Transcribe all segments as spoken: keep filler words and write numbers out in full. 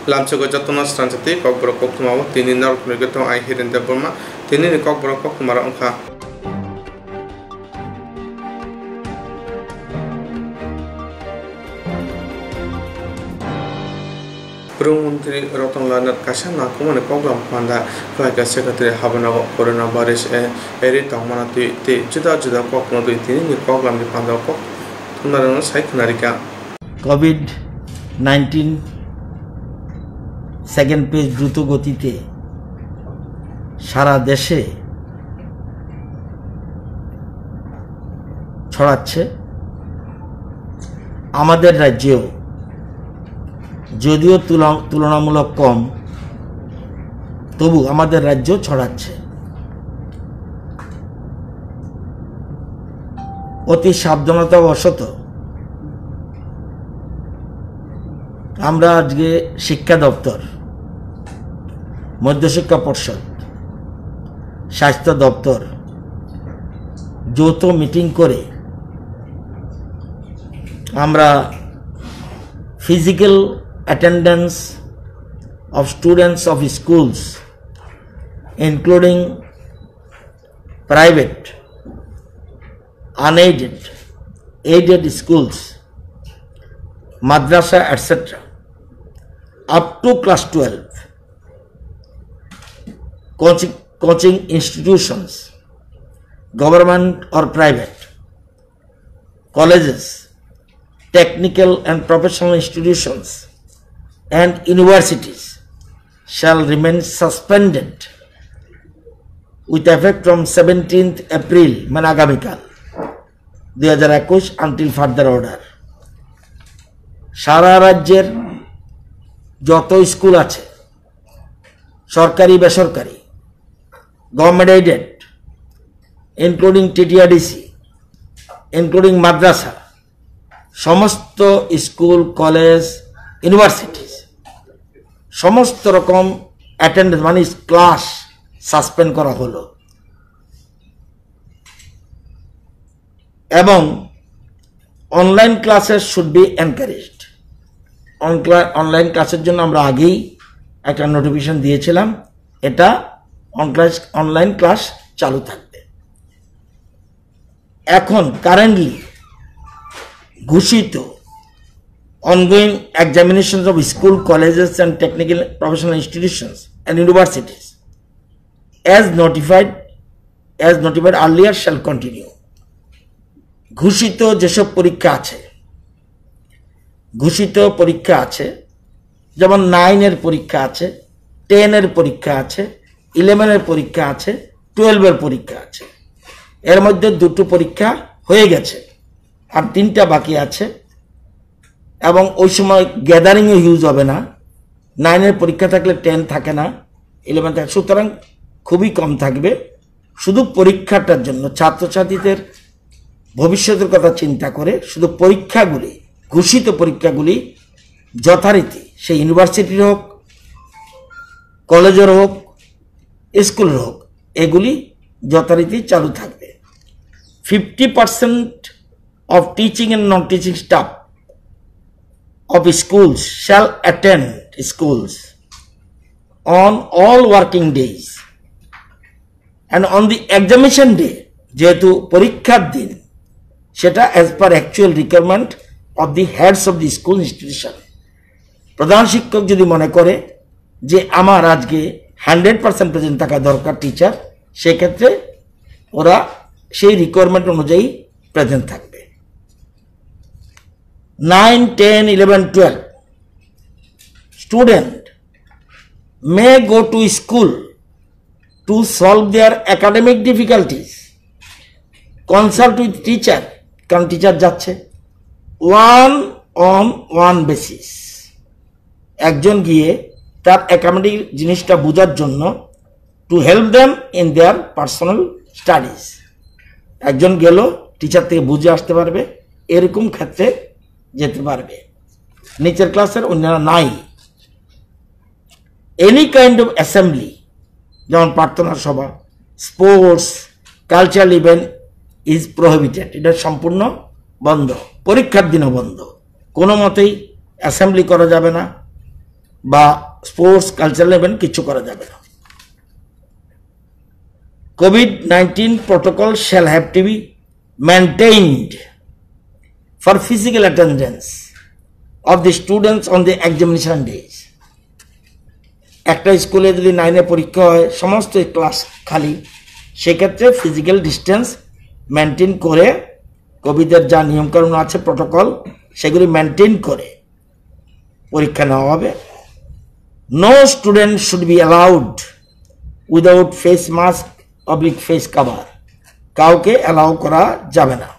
Lamsogo jotono sransa tei kokborok koktwma o tini norok nugwi tongo, ang Hiren Debbarma. Tinini kokborok koktwma rok wngkha. Phrung Montri Ratan Lal Nath kaisa nangkukmani koklam panda khlaikha, Secretary habanago Corona virus e eri tongmana twi tei juda juda koktwma twi tinini koklamni pandao kok thumnarokno sai khwnarikha. Covid nineteen second phase দ্রুত গতিতে সারা দেশে ছড়াচ্ছে। আমাদের রাজ্যেও যদিও তুলা-, তুলনামূলক কম, তবু আমাদের রাজ্য ছড়াচ্ছে। অতি সাবধানতাবশত আমরা আজকে শিক্ষা দপ্তর, মধ্যশিক্ষা পর্ষদ, স্বাস্থ্য দপ্তর যৌথ মিটিং করে আমরা physical attendance of students of schools, including private, unaided, aided schools, madrasa, et cetera, up to class twelve, coaching, coaching institutions, government or private, colleges, technical and professional institutions, and universities shall remain suspended with effect from seventeenth April, মানে আগামীকাল দুই হাজার একুশ, until further order। সারা রাজ্যের যত স্কুল আছে, সরকারি বেসরকারি, গভর্নমেন্ট এইডেড, ইনক্লুডিং টিটিআরডিসি, ইনক্লুডিং মাদ্রাসা, সমস্ত স্কুল, কলেজ, ইউনিভার্সিটিজ, সমস্ত রকম অ্যাটেন্ডেন্স মানে ক্লাস সাসপেন্ড করা হলো। এবং online classes should be encouraged। Online ক্লাসের জন্য আমরা আগেই একটা নোটিফিকেশন দিয়েছিলাম, এটা অনলাইন ক্লাস চালু থাকবে। এখন কারেন্টলি ঘোষিত ongoing examinations of school, colleges and technical professional institutions and universities as notified, as notified earlier shall continue। ঘোষিত যেসব পরীক্ষা আছে, ঘোষিত পরীক্ষা আছে, যেমন নাইনের পরীক্ষা আছে, টেনের পরীক্ষা আছে, ইলেভেনের পরীক্ষা আছে, টুয়েলভের পরীক্ষা আছে। এর মধ্যে দুটো পরীক্ষা হয়ে গেছে, আর তিনটা বাকি আছে। এবং ওই সময় গ্যাদারিংও হিউজ হবে না। নাইনের পরীক্ষা থাকলে টেন থাকে না, ইলেভেন থাকে, সুতরাং খুবই কম থাকবে। শুধু পরীক্ষাটার জন্য ছাত্রছাত্রীদের ভবিষ্যতের কথা চিন্তা করে শুধু পরীক্ষাগুলি, ঘোষিত পরীক্ষাগুলি যথারীতি, সে ইউনিভার্সিটির হোক, কলেজের হোক, স্কুলের হোক, এগুলি যথারীতি চালু থাকবে। Fifty percent of teaching and non-teaching staff of schools shall attend schools on all working days and on the examination day, যেহেতু পরীক্ষার দিন, সেটা as per actual requirement of the heads of the school institution। প্রধান শিক্ষক যদি মনে করে যে আমার আজকে হান্ড্রেড পার্সেন্ট প্রেজেন্ট থাকা দরকার টিচার, সেক্ষেত্রে ওরা সেই রিকোয়ারমেন্ট অনুযায়ী প্রেজেন্ট থাকবে। Nine, ten, eleven, twelve student may go to school to solve their academic difficulties, consult with teacher, কারণ টিচার যাচ্ছে, one on one basis। একজন গিয়ে তার একাডেমিক জিনিসটা বোঝার জন্য, to help them in their personal studies। একজন গেল, টিচার থেকে বুঝে আসতে পারবে, এরকম ক্ষেত্রে যেতে পারবে। নিচের ক্লাসের অন্যান্য নাই। Any kind of assembly, যেমন প্রার্থনা সভা, sports, cultural event is prohibited। এটা সম্পূর্ণ বন্ধ। পরীক্ষার দিনও বন্ধ। কোনো মতেই অ্যাসেম্বলি করা যাবে না, বা স্পোর্টস কালচারাল ইভেন্ট কিছু করা যাবে না। COVID nineteen protocol shall have to be maintained for physical attendance of the students on the examination days. একটা স্কুলে যদি নাইনে পরীক্ষা হয়, সমস্ত ক্লাস খালি, সেক্ষেত্রে ফিজিক্যাল ডিস্টেন্স মেনটেন করে, কোভিডের যা নিয়মকানুন আছে, প্রোটোকল, সেগুলি মেনটেন করে পরীক্ষা নেওয়া হবে। No student should be allowed without face mask oblique face cover. কাউকে অ্যালাউ করা যাবে না।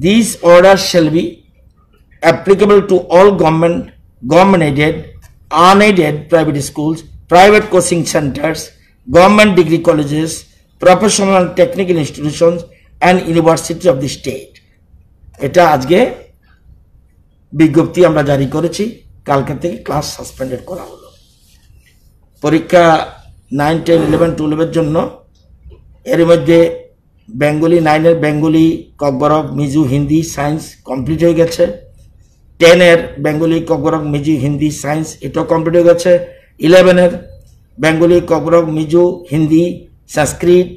This order shall be applicable to all government, government aided, unaided private schools, private coaching centers, government degree colleges, professional and technical institutions and university of the state. এটা আজকে বিজ্ঞপ্তি আমরা জারি করেছি। কালকে থেকে ক্লাস সাসপেন্ডেড করা হলো। পরীক্ষা নাইন, টেন, ইলেভেন, টুয়েলভের জন্য এর মধ্যে বেঙ্গলি নাইনের Bengali Kokborok Mizo Hindi science complete হয়ে গেছে। টেনের বেঙ্গলি ককবরক মিজু হিন্দি সায়েন্স এটাও কমপ্লিট হয়ে গেছে। ইলেভেনের Bengali Kokborok Mizo Hindi Sanskrit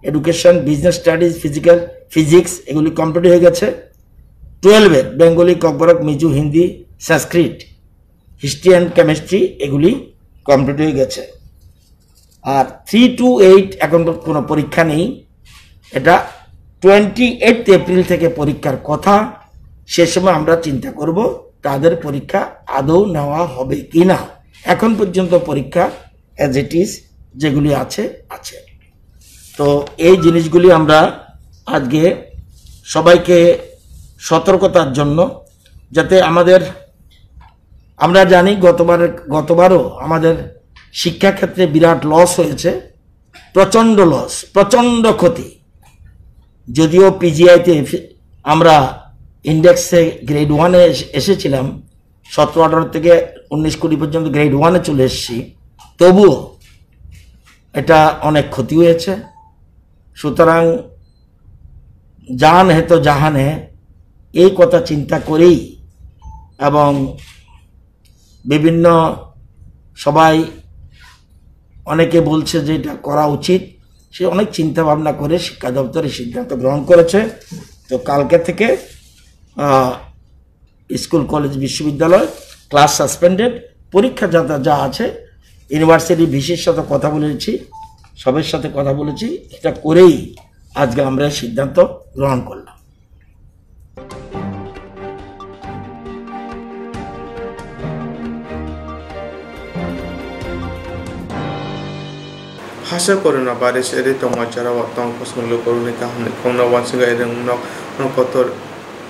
education business studies physical physics এগুলি কমপ্লিট হয়ে গেছে। টুয়েলভের Bengali Kokborok Mizo Hindi Sanskrit history and chemistry এগুলি কমপ্লিট হয়ে গেছে। আর থ্রি টু এইট এখন তো কোনো পরীক্ষা নেই। এটা টোয়েন্টি এইট এপ্রিল থেকে পরীক্ষার কথা। সে সময় আমরা চিন্তা করব তাদের পরীক্ষা আদৌ নেওয়া হবে কি না। এখন পর্যন্ত পরীক্ষা অ্যাজ ইট ইজ যেগুলি আছে আছে। তো এই জিনিসগুলি আমরা আজকে সবাইকে সতর্কতার জন্য, যাতে আমাদের, আমরা জানি গতবার, গতবারও আমাদের শিক্ষাক্ষেত্রে বিরাট লস হয়েছে, প্রচণ্ড লস, প্রচণ্ড ক্ষতি। যদিও পিজিআইতে আমরা ইন্ডেক্সে গ্রেড ওয়ানে এসেছিলাম, সতেরো আঠারো থেকে উনিশ কুড়ি পর্যন্ত গ্রেড ওয়ানে চলে এসেছি, তবুও এটা অনেক ক্ষতি হয়েছে। সুতরাং জান হে তো জাহান হে, এই কথা চিন্তা করেই এবং বিভিন্ন সবাই অনেকে বলছে যে এটা করা উচিত, সে অনেক চিন্তা ভাবনা করে শিক্ষা দপ্তর এই সিদ্ধান্ত গ্রহণ করেছে। তো কালকে থেকে আহ, স্কুল কলেজ বিশ্ববিদ্যালয় ক্লাস সাসপেন্ডেড, পরীক্ষা যা যা আছে, ইউনিভার্সিটি ভিসির সাথে কথা বলেছি, সবের সাথে কথা বলেছি, এটা করেই আজকে আমরা এই সিদ্ধান্ত গ্রহণ করলাম। Hasa corona virus eri tongma jora o tong kosong lukurokni kahamni kongno wansugwi rwng nok no kotor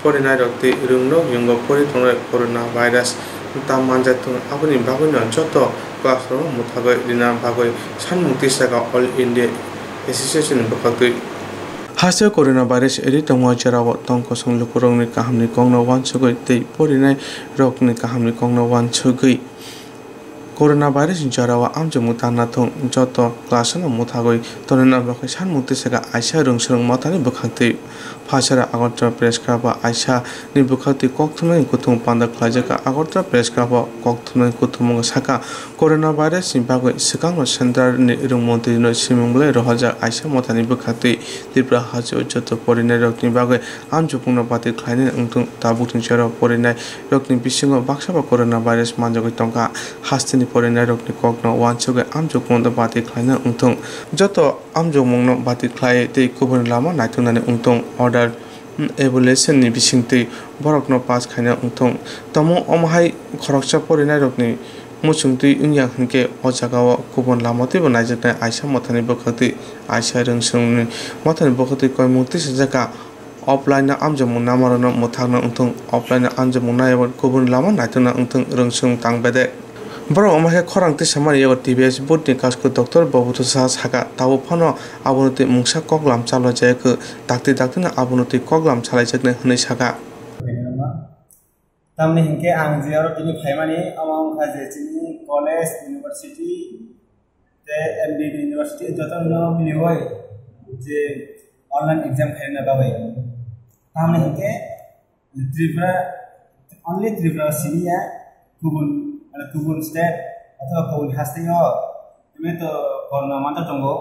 porinairok tei rwng nok yungo pori tongnai corona virus ta manjak tongo, aboni bagwino joto class rok muthagwi rina bagwi sanmung tisaka All India Association ni bwkhaktwi. Hasa corona virus eri tongma jora o tong kosong lukurokni kahamni kongno wansugwi tei porinairokni kahamni kongno wansugwi. Corona virus ni jora o amchukmung tangna thung, joto class no muthagwi tonina bagwi sanmung tisaka Aisa Rwngswrwng Mothani bwkhaktwi. Phasara Agartala Press Club o Aisa ni bwkhaktwi kokthumnani kuthumung panda khlaijak. Agartala Press Club o kokthumnani kuthumung saka, corona virus ni bagwi swkangno central ni rwng montri no swimung belai rohorjak Aisa Mothani bwkhaktwi Tripura haste o joto porinairokni bagwi amchukmungno bati khlainani wngthung. Tabukni jora o porinairokni bisingo baksa ba corona virus manjagwi tongkha. Hasteni porinairokni kokno wansugwi amchukmungno bati khlaina wngthung. Joto amchukmungno bati khlai tei kubun lama naituknani wngthung. Order evaluation ni bisingtwi borokno pass khaina wngthung. Tamo omo hai khoroksa porinairokni muchungtwi wngya hinkhe o jagao kubun lama twibo naijaknai Aisa Mothani bwkhaktwi. Aisa Rwngswrwngni Mothani bwkhaktwi koimung tisajak kha. Offline no amjokmung namarokno mwthakna wngthung, offline no amjokmung naiwi kubun lama naitokna wngthung, Rwngswrwng tang bedek. Borok omo khe khorang tisamani yago T B S board ni kasku Doctor Bobodhu Saha saka, tabuk phano abono twi mungsa koklam chalajak, dakti dakti no abono twi koklam chalaijaknai hwnwi saka. Tamni hinkhe ang je oro tini phaimani, omo wngkha je chini college, university, tei M B B university jotono miliwi je online exam khaina bagwi. Tamni hinkhe Tripura, only Tripura siniya, Kubun, mane kubun state othoba kubun hasteo, eme to korna manta tongo.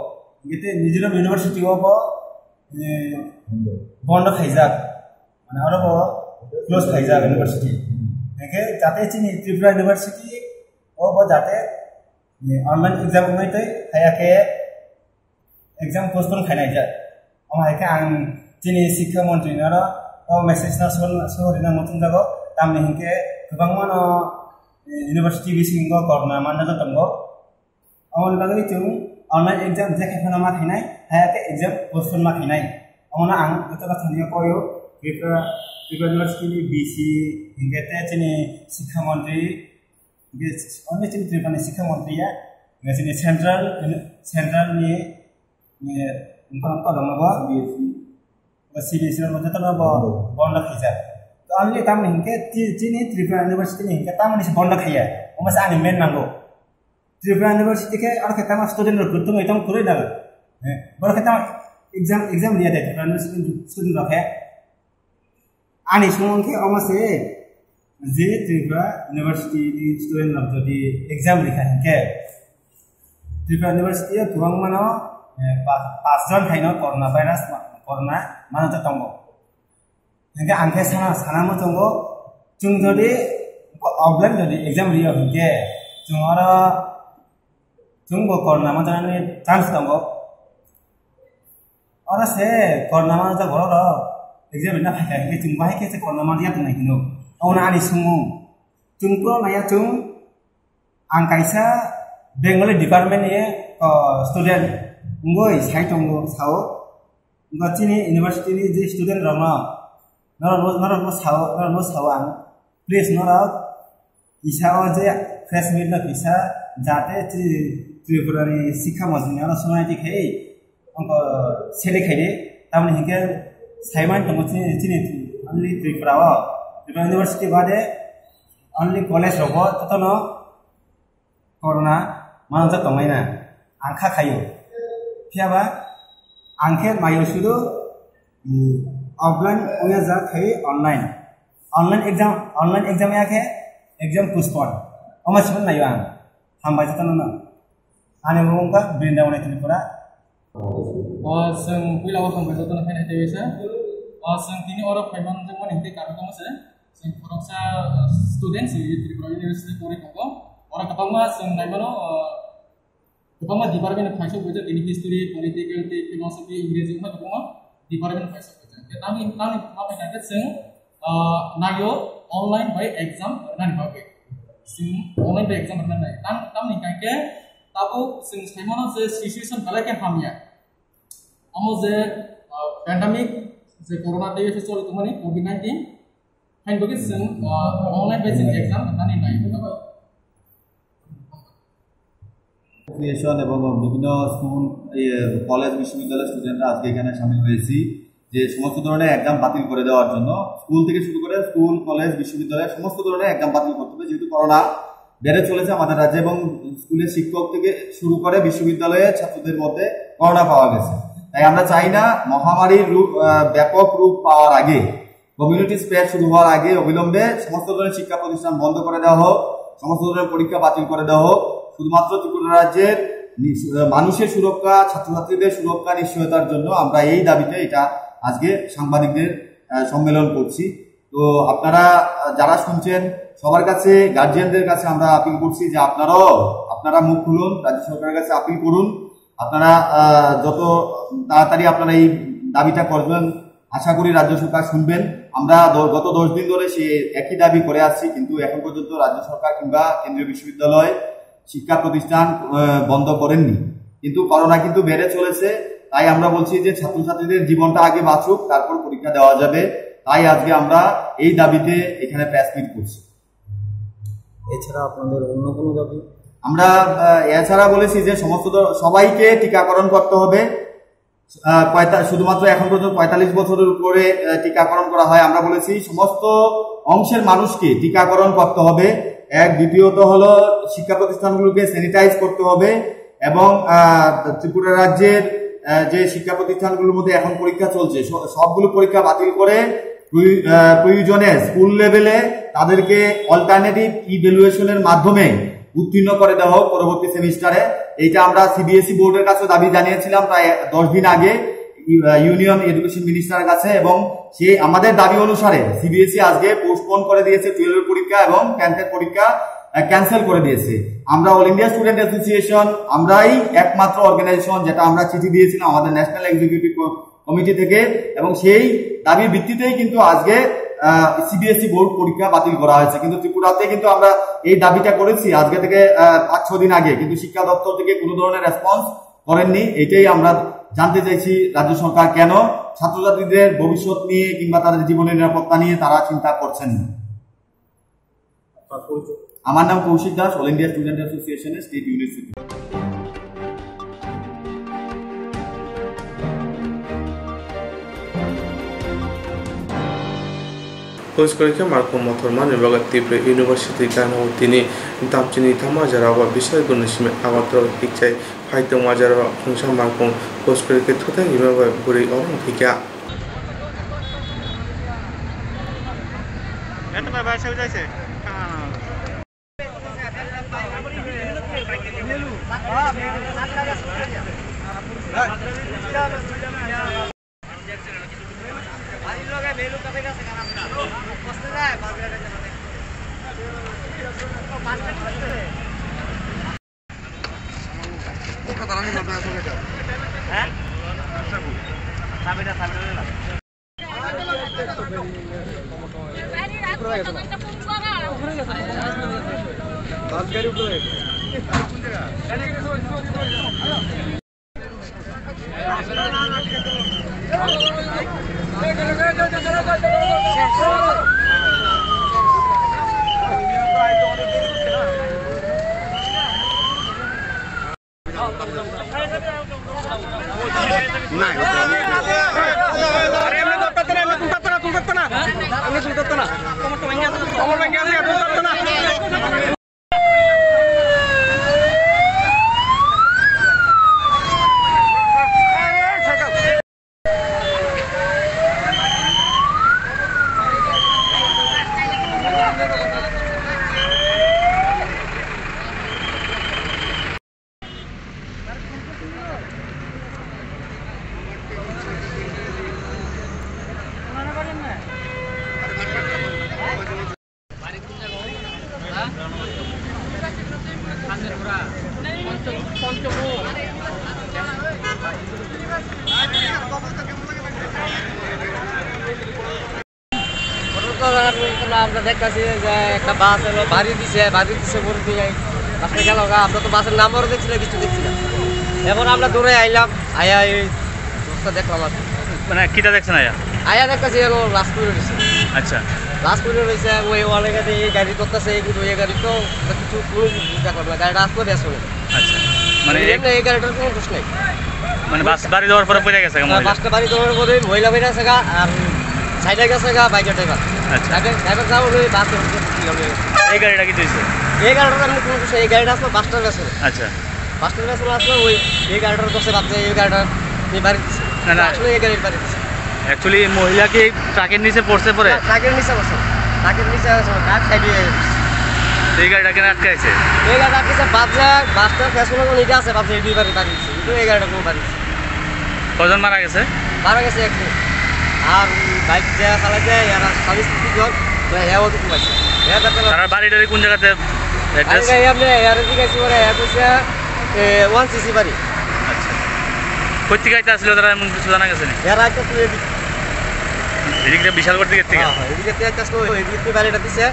Gete Mizoram University o bo, eh, bondo khaijak. Mane oro bo close khaijak university. Hingke jate chini Tripura University o bo jate, eh, online exam wngwi tei haya khe exam postpone khainai jak. Omo hai khe ang chini sikha montri no o message no so, so rina muchung jago. Tamni hingke kwbangma no, eh, university bisingo korna manja tongo. Omo ni bagwi chwng online exam je khe phano ma khainai, haya khe exam postpone ma khainai. Omo no ang joto no thani koyo, Tripura, Tripura University ni V C hingke te chini sikha montri, hingke only chini Tripura ni sikha montri ya, hingke chini central, central ni, ni, bang kodong no bo, C B S E no joto no bo, bondo khaijak. To only tamni hingke chi-, chini Tripura University ni hingke tamni se bondo khaiya. Omo se ani main nango. Tripura University khe aro khe tamo student rok tongwi tong kwrwi da. Eh, borok khe tamo exam, exam riya de Tripura University student rok khe. Ani sumung khe omo se je Tripura University ni student rok jodi exam rikha hinkhe Tripura University o kwbangma no, eh, pa-, paanch jon hai no corona virus ma-, corona mano ta tongo. Hingke ang khe sana, sana muchungo, chwng jodi offline jodi exam riyo hingke, chwng oro chwngbo corona manjanani chance tongo. Oro se corona manjak borok rok exam rina phaikha hingke chwng bahai khe se corona manjak tongnai hino. Omo ani sumung. Chwng puro naiya chwng Ang kaisa Bengali department ni, uh, student wngwi sai tongo sao. Wngkha chini university ni je student rokno, norokno, norokno sao, norokno sao ang, please norok kisa o je press meet no kisa jate chini Tripura ni sikha montri ni ano sunai tikhe Ongko sele khaide, tamni hingke saiman tongo chini, chini only Tripura o, Tripura University bade only college rogo totono corona manjak tonglaina ang kha khayo. Phiyaba ang khe mayo sudu, mm, offline oya ja khai online. Online exam, online exam ya khe exam postpone. Oma sibun nayo ang. Hambai jotono no. Ani bo wngkha Brindaban Tripura. O, chwng puila o tongbai jotono khaina tei bisa. O, chwng tini oro phaiman jwngmani hwnkhe karon tongma se. Chwng khoroksa, o, student se Tripura University pori tongo. Oro kwbangma chwng naimano, o, kwbangma department ni phaisok bai tini history, political tei philosophy, English wngma kwbangma department phaisok bai. Tei tamni, tamni ma phaina khe chwng, ah, naio online bai exam rwnani bagwi. Chwng online bai exam rwnani nai. Tam, tamni hwnkhe tabuk chwng saimano je situation belai khe hamya. Omo je, ah, pandemic je corona tei choli tongmani covid nineteen, hain bagwi chwng, ah, online bai chwng exam rwnani nai. Association এবং বিভিন্ন স্কুল, ইয়ে, কলেজ, বিশ্ববিদ্যালয়ের স্টুডেন্টরা আজকে এখানে সামিল হয়েছি যে সমস্ত ধরনের এক্সাম বাতিল করে দেওয়ার জন্য। স্কুল থেকে শুরু করে স্কুল, কলেজ, বিশ্ববিদ্যালয়ের সমস্ত ধরনের এক্সাম বাতিল করতে হবে, যেহেতু করোনা বেড়ে চলেছে আমাদের রাজ্যে এবং স্কুলের শিক্ষক থেকে শুরু করে বিশ্ববিদ্যালয়ের ছাত্রদের মধ্যে করোনা পাওয়া গেছে। তাই আমরা চাই না মহামারীর রূপ, আহ, ব্যাপক রূপ পাওয়ার আগে, কমিউনিটি স্প্রেড শুরু হওয়ার আগে অবিলম্বে সমস্ত ধরনের শিক্ষা প্রতিষ্ঠান বন্ধ করে দেওয়া হোক, সমস্ত ধরনের পরীক্ষা বাতিল করে দেওয়া হোক। শুধুমাত্র ত্রিপুরা রাজ্যের নিশ-, মানুষের সুরক্ষা, ছাত্রছাত্রীদের সুরক্ষা নিশ্চয়তার জন্য আমরা এই দাবিতে এটা আজকে সাংবাদিকদের, আহ, সম্মেলন করছি। তো আপনারা, আহ, যারা শুনছেন, সবার কাছে, গার্জিয়ানদের কাছে আমরা আপিল করছি যে আপনারাও, আপনারা মুখ খুলুন, রাজ্য সরকারের কাছে আপিল করুন। আপনারা, আহ, যত তাড়াতাড়ি আপনারা এই দাবিটা করবেন, আশা করি রাজ্য সরকার শুনবেন। আমরা দ-, গত দশ দিন ধরে সে একই দাবি করে আসছি, কিন্তু এখন পর্যন্ত রাজ্য সরকার কিংবা কেন্দ্রীয় বিশ্ববিদ্যালয় শিক্ষা প্রতিষ্ঠান, আহ, বন্ধ করেননি। কিন্তু করোনা কিন্তু বেড়ে চলেছে, তাই আমরা বলছি যে ছাত্রছাত্রীদের জীবনটা আগে বাঁচুক, তারপর পরীক্ষা দেওয়া যাবে। তাই আজকে আমরা এই দাবিতে এখানে প্রেস মিট করছি। এছাড়া আপনাদের অন্য কোনো দাবি? আমরা, আহ, এছাড়া বলেছি যে সমস্ত দ-, সবাইকে টিকাকরণ করতে হবে। আহ, পঁয়তা-, শুধুমাত্র এখন পর্যন্ত পঁয়তাল্লিশ বছরের উপরে, আহ, টিকাকরণ করা হয়। আমরা বলেছি সমস্ত অংশের মানুষকে টিকাকরণ করতে হবে। এক, দ্বিতীয়ত হলো শিক্ষা প্রতিষ্ঠানগুলোকে স্যানিটাইজ করতে হবে এবং, আহ, ত্রিপুরা রাজ্যের, আহ, যে শিক্ষা প্রতিষ্ঠানগুলোর মধ্যে এখন পরীক্ষা চলছে, স-, সবগুলো পরীক্ষা বাতিল করে প্রয়ো-, আহ, প্রয়োজনে স্কুল লেভেলে তাদেরকে অল্টারনেটিভ ইভ্যালুয়েশনের মাধ্যমে উত্তীর্ণ করে দেওয়া হোক পরবর্তী সেমিস্টারে। এইটা আমরা সিবিএসই বোর্ডের কাছে দাবি জানিয়েছিলাম প্রায় দশ দিন আগে ইউ-, আহ, ইউনিয়ন এডুকেশন মিনিস্টারের কাছে, এবং সেই আমাদের দাবি অনুসারে সিবিএসই আজকে পোস্টপোন করে দিয়েছে টুয়েলভের পরীক্ষা এবং টেন্থের পরীক্ষা ক্যান্সেল করে দিয়েছে। আমরা অল ইন্ডিয়া স্টুডেন্ট অ্যাসোসিয়েশন, আমরাই একমাত্র অর্গানাইজেশন যেটা আমরা চিঠি দিয়েছিলাম আমাদের ন্যাশনাল এক্সিকিউটিভ কমিটি থেকে, এবং সেই দাবির ভিত্তিতেই কিন্তু আজকে সিবিএসই বোর্ড পরীক্ষা বাতিল করা হয়েছে। কিন্তু ত্রিপুরাতে কিন্তু আমরা এই দাবিটা করেছি আজকে থেকে আহ, পাঁচ ছ দিন আগে, কিন্তু শিক্ষা দপ্তর থেকে কোনো ধরনের রেসপন্স করেননি। এটাই আমরা জানতে চাইছি রাজ্য সরকার কেন ছাত্রছাত্রীদের ভবিষ্যৎ নিয়ে কিংবা তাদের জীবনের নিরাপত্তা নিয়ে তারা চিন্তা করছেন না। আমার নাম কৌশিক দাস, অল ইন্ডিয়া স্টুডেন্ট অ্যাসোসিয়েশনের state unit secretary. Post korikhe markhung mothor manwi bagwi Tripura University gana o tini damchini thangma jora o bisai gwnwi simi Agartala o hikchai phai tongma jora o khungsa markhung post korikhe thutai rima bai bwrwi orang thwikha. ঘটনা আমরা দেখতাছি যে একটা বাস এলো, বাড়ি দিছে, বাড়ি দিছে বলতে যাই। বাসটা গেল গা, আমরা তো বাসের নাম্বারও দেখছি না, কিছু দেখছি না। এবার আমরা দৌড়ে আইলাম, আয়া এই অবস্থা দেখলাম আর কি। মানে, কিটা দেখছেন আয়া? আয়া দেখতাছি এলো লাশ পড়ে রয়েছে। আচ্ছা। লাশ পড়ে রয়েছে, ওই অনেকে এই গাড়ি ধরতেছে, এই গাড়ি, ওই গাড়ি তো কিছু কোনো বুঝতে পারবে না, গাড়িটা আসলে বেশ হলো। আচ্ছা। মানে, মানে, এই এমনি এই গাড়িটার কোনো দোষ নেই। মানে, বাস বাড়ি দেওয়ার পরে পড়ে গেছে গা মহিলা? বাসটা বাড়ি দেওয়ার পরে মহিলা বেরিয়ে আছে গা, আর সাইডে গেছে গা বাইকের ড্রাইভার। আচ্ছা। বাইকের ড্রাইভার যাও ওই বাসে উঠে কি হবে? এই গাড়িটা কি হয়েছে? এই গাড়িটার এমনি কোনো কিছু, এই গাড়িটা আসলে বাসটার গেছে। আচ্ছা। বাসটার গেছে আসলে ওই এই গাড়িটার কাছে ভাবছে এই গাড়িটা এই বাড়ি দিছে। না, না। আসলে এই গাড়ির বাড়ি দিছে। Actually, মহিলা কি ট্রাকের নিচে পড়ছে পরে? না, ট্রাকের নিচে বসে। ট্রাকের নিচে আছে, ট্রাক সাইডে। এই গাড়িটা কেন আটকে আছে? এই গাড়িটা আটকে আছে, ভাবছে বাসটার পেছনে কোনো ইটা আছে, ভাবছে এই দুইবার বাড়ি দিচ্ছে। কিন্তু এই গাড়িটা কোনো বাড়ি দিচ্ছে। কজন মারা গেছে? মারা গেছে একজন। আর বাইক যে চালাইছে, এরা স্বামী স্ত্রী জন, মানে, হ্যাঁ, ওদিকে পাইছে। হ্যাঁ, তারপরে তারা বাড়ি টাড়ি কোন জায়গাতে? Address? আরে ভাই, আপনি এরা জিজ্ঞাসা করে, এরা কইছে, এ, ওয়ান সিসি বাড়ি। আচ্ছা। কোথেকে আইতে আসলে তারা এমন কিছু জানা গেছে নি? এরা আইতে আসলে এদিক। এদিক দিয়ে বিশালগড় দিকের থেকে? হ্যাঁ, হ্যাঁ, এদিকে দিয়ে আইতে আসলে ওই এদিকে বাড়িটা দিছে।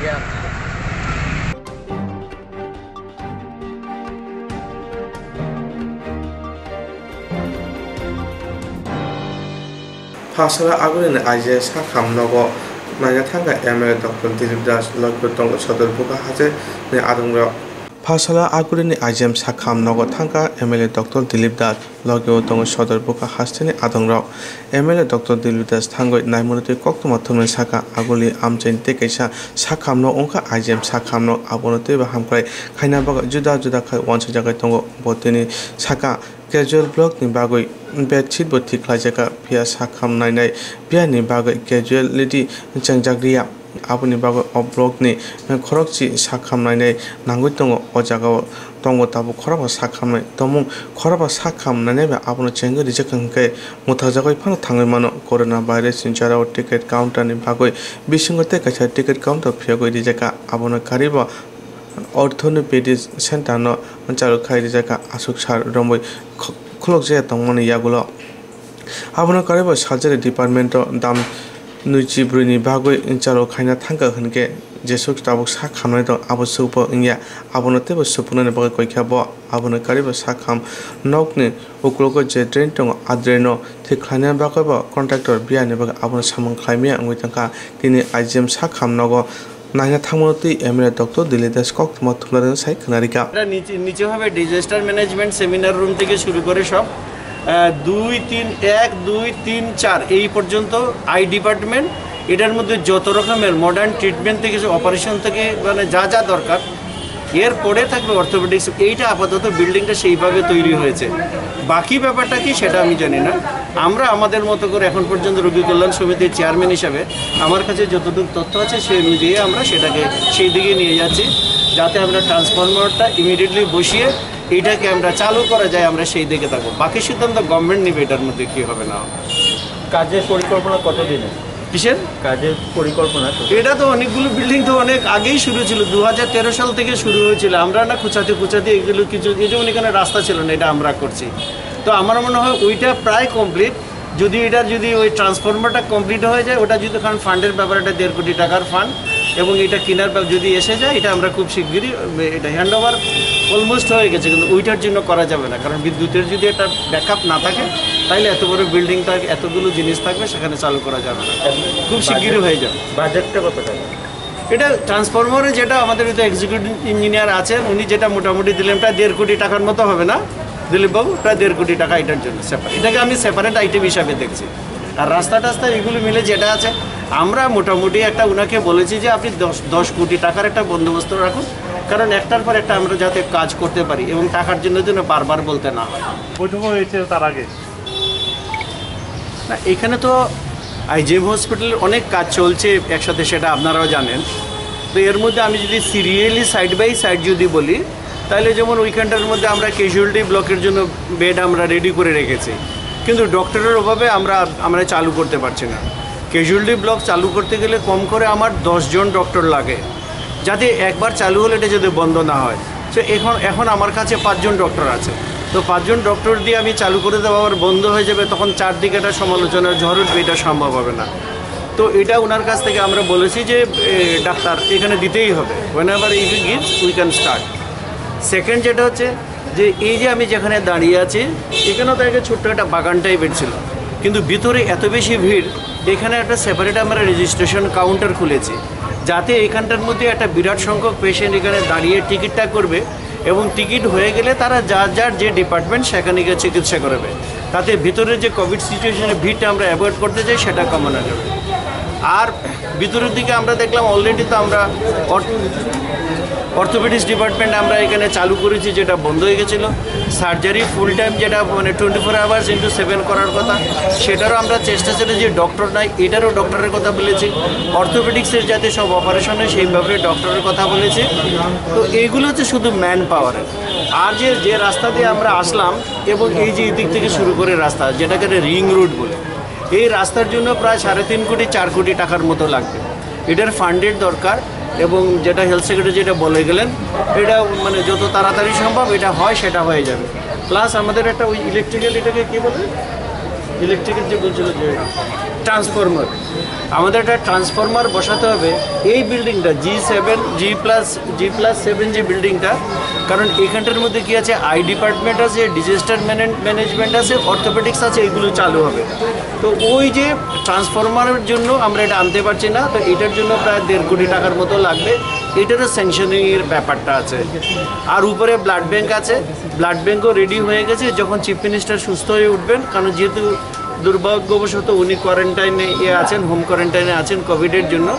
ইয়া। Phasala Agulini I G M sakham nogo naina thangkha M L A Doctor Dilip Das, logi tongo Sodor Buka hasteni adongrok. Phasala Agulini I G M sakham nogo thangkha M L A Doctor Dilip Das, logi tongo Sodor Buka hasteni adongrok. M L A Doctor Dilip Das thangwi naimano twi koktwma thumnai sakha, Aguli amchaini tei kaisa sakhamno wngkha I G M sakhamno, abono teibo hamkrai khaina bagwi juda juda khai uansukjagwi tongo. Bo tini sakha, Casual block ni bagwi bedsheet bo thik khlaijakha, phiya sakham nainai phiya ni bagwi casualty chengjak riya. Aboni bagwi o block ni khorokchi sakham nainai nangwi tongo. O jagao tongo tabuk khorokba sakham nai tongmung, khorokba sakham nainai bai abono chengwi rijak hwnkhe mwthajagwi phano thangwi mano. Corona virus ni jorao ticket counter ni bagwi bisingo tei kaisa ticket counter phiyogwi rijakha, abono karwibo orthopedic center no chalu khai rijakha, aswk sar romwi kh-, khulokjaya tongmani yagulo. Abono karwibo surgery department o dam nwichi brwi ni bagwi chalu khaina thangkha hwnkhe jeswk tabuk sak khamnai tong abo swkbo wngya, abono teibo supuknani bagwi koikha bo. Abono karwibo sakham nokni uklogo je drain tongo, a drain no thik khlaina bagwi bo contractor biyani bagwi abono samung khlaimaya wngwi tongkha. Tini I G M sakham nogo naina thangmano twi M L A Doctor Dilip Das koktwma thumnarino sai khwnarikha. এটা নিচে নিচে হবে disaster management seminar room থেকে শুরু করে সব আহ, দুই তিন এক দুই তিন চার এই পর্যন্ত আই ডিপার্টমেন্ট। এটার মধ্যে যত রকমের মডার্ন ট্রিটমেন্ট থেকে অপারেশন থেকে মানে যা যা দরকার, এর পরে থাকবে অর্থোপেডিক্স। এইটা আপাতত বিল্ডিংটা সেইভাবে তৈরি হয়েছে। বাকি ব্যাপারটা কি সেটা আমি জানি না। আমরা আমাদের মতো করে এখন পর্যন্ত রোগী কল্যাণ সমিতির চেয়ারম্যান হিসাবে আমার কাছে যতটুকু তথ্য আছে সেই অনুযায়ী আমরা সেটাকে সেই দিকে নিয়ে যাচ্ছি, যাতে আমরা ট্রান্সফরমারটা ইমিডিয়েটলি বসিয়ে এটাকে আমরা চালু করা যায়, আমরা সেই দিকে থাকবো। বাকি সিদ্ধান্ত গভর্নমেন্ট নেবে এটার মধ্যে কি হবে না হবে। কাজের পরিকল্পনা কতদিনের? কিসের? কাজের পরিকল্পনা তো এটা তো অনেকগুলো বিল্ডিং তো অনেক আগেই শুরু ছিল, দু হাজার তেরো সাল থেকে শুরু হয়েছিল। আমরা না খুঁচাতে খুঁচাতে এগুলো কিছু, এই যেমন এখানে রাস্তা ছিল না, এটা আমরা করছি। তো আমার মনে হয় ওইটা প্রায় কমপ্লিট। যদি এটা যদি ওই ট্রান্সফরমারটা কমপ্লিট হয়ে যায়, ওটা যদি, কারণ ফান্ডের ব্যাপারে এটা দেড় কোটি টাকার ফান্ড, এবং এটা কেনার ব্যাপ-, যদি এসে যায়, এটা আমরা খুব শিগগিরই, উম, এটা হ্যান্ড ওভার অলমোস্ট হয়ে গেছে, কিন্তু ওইটার জন্য করা যাবে না, কারণ বিদ্যুতের যদি একটা ব্যাকআপ না থাকে, তাহলে এত বড় বিল্ডিং থাক, এতগুলো জিনিস থাকবে, সেখানে চালু করা যাবে না। খুব শিগগিরই হয়ে যাবে। বাজেটটা কত টাকা? এটা ট্রান্সফরমারে যেটা আমাদের তো এক্সিকিউটিভ ইঞ্জিনিয়ার আছেন, উনি যেটা মোটামুটি দিলেন প্রায় দেড় কোটি টাকার মতো হবে না দিলীপবাবু, প্রায় দেড় কোটি টাকা এটার জন্য সেপারেট। এটাকে আমি সেপারেট আইটেম হিসাবে দেখছি। আর রাস্তা টাস্তা এগুলো মিলে যেটা আছে, আমরা মোটামুটি একটা ওনাকে বলেছি যে আপনি দশ দশ কোটি টাকার একটা বন্দোবস্ত রাখুন, কারণ একটার পর একটা আমরা যাতে কাজ করতে পারি এবং টাকার জন্য যেন বারবার বলতে না হয়। বৈঠকও হয়েছে তার আগে। না, এখানে তো আইজিএম হসপিটালের অনেক কাজ চলছে একসাথে, সেটা আপনারাও জানেন। তো এর মধ্যে আমি যদি সিরিয়ালি সাইড বাই সাইড যদি বলি, তাহলে যেমন ওইখানটার মধ্যে আমরা ক্যাজুয়ালিটি ব্লকের জন্য বেড আমরা রেডি করে রেখেছি, কিন্তু ডক্টরের অভাবে আমরা আমরা চালু করতে পারছি না। ক্যাজুয়ালিটি ব্লক চালু করতে গেলে কম করে আমার দশ জন ডক্টর লাগে, যাতে একবার চালু হলে এটা যাতে বন্ধ না হয়। তো এখন এখন আমার কাছে পাঁচজন ডক্টর আছে। তো পাঁচজন ডক্টর দিয়ে আমি চালু করে দেবো, আবার বন্ধ হয়ে যাবে, তখন চারদিকে একটা সমালোচনার ঝড় উঠবে, এটা সম্ভব হবে না। তো এটা ওনার কাছ থেকে আমরা বলেছি যে এ, ডাক্তার এখানে দিতেই হবে, whenever he gives we can start। Second যেটা হচ্ছে যে এই যে আমি যেখানে দাঁড়িয়ে আছি, এখানেও তো আগে ছোট্ট একটা বাগান টাইপের ছিল, কিন্তু ভিতরে এত বেশি ভিড়, এখানে একটা সেপারেট আমরা রেজিস্ট্রেশন কাউন্টার খুলেছি, যাতে এখানটার মধ্যে একটা বিরাট সংখ্যক পেশেন্ট এখানে দাঁড়িয়ে টিকিটটা করবে এবং টিকিট হয়ে গেলে তারা যার যার যে ডিপার্টমেন্ট সেখানে গিয়ে চিকিৎসা করবে, তাতে ভিতরে যে কোভিড সিচুয়েশনের ভিড়টা আমরা অ্যাভয়েড করতে চাই, সেটা কমানো যাবে। আর ভিতরের দিকে আমরা দেখলাম অলরেডি তো আমরা অর্থোপেডিক্স ডিপার্টমেন্ট আমরা এখানে চালু করেছি, যেটা বন্ধ হয়ে গেছিলো। সার্জারি ফুল টাইম, যেটা মানে twenty four hours into seven করার কথা, সেটারও আমরা চেষ্টা চালিয়ে যে ডক্টর নাই, এটারও ডক্টরের কথা বলেছি। অর্থোপেডিক্সের যাতে সব অপারেশন হয়, সেই ব্যাপারে ডক্টরের কথা বলেছি। তো এইগুলো হচ্ছে শুধু ম্যান পাওয়ারের। আর যে যে রাস্তা দিয়ে আমরা আসলাম এবং এই যে এদিক থেকে শুরু করে রাস্তা, যেটাকে রিং রোড বলে, এই রাস্তার জন্য প্রায় সাড়ে তিন কোটি চার কোটি টাকার মতো লাগবে। এটার ফান্ডের দরকার। এবং যেটা হেলথ সেক্রেটারি যেটা বলে গেলেন, এটা মানে যত তাড়াতাড়ি সম্ভব এটা হয়, সেটা হয়ে যাবে। প্লাস আমাদের একটা ওই ইলেকট্রিক্যাল, এটাকে কি বলে, ইলেকট্রিক্যাল যে বলছিল যে ট্রান্সফরমার, আমাদের একটা ট্রান্সফরমার বসাতে হবে। এই বিল্ডিংটা G seven, G plus G plus seven যে বিল্ডিংটা, কারণ এখানটার মধ্যে কি আছে, আই ডিপার্টমেন্ট আছে, ডিজাস্টার ম্যানেজমেন্ট আছে, অর্থোপেডিক্স আছে, এগুলো চালু হবে। তো ওই যে ট্রান্সফরমারের জন্য আমরা এটা আনতে পারছি না, তো এটার জন্য প্রায় দেড় কোটি টাকার মতো লাগবে। এটারও স্যাংশনিংয়ের ব্যাপারটা আছে। আর উপরে ব্লাড ব্যাংক আছে, ব্লাড ব্যাংকও রেডি হয়ে গেছে। যখন চিফ মিনিস্টার সুস্থ হয়ে উঠবেন, কারণ যেহেতু দুর্ভাগ্যবশত উনি কোয়ারেন্টাইনে ইয়ে আছেন, হোম কোয়ারেন্টাইনে আছেন কোভিডের জন্য,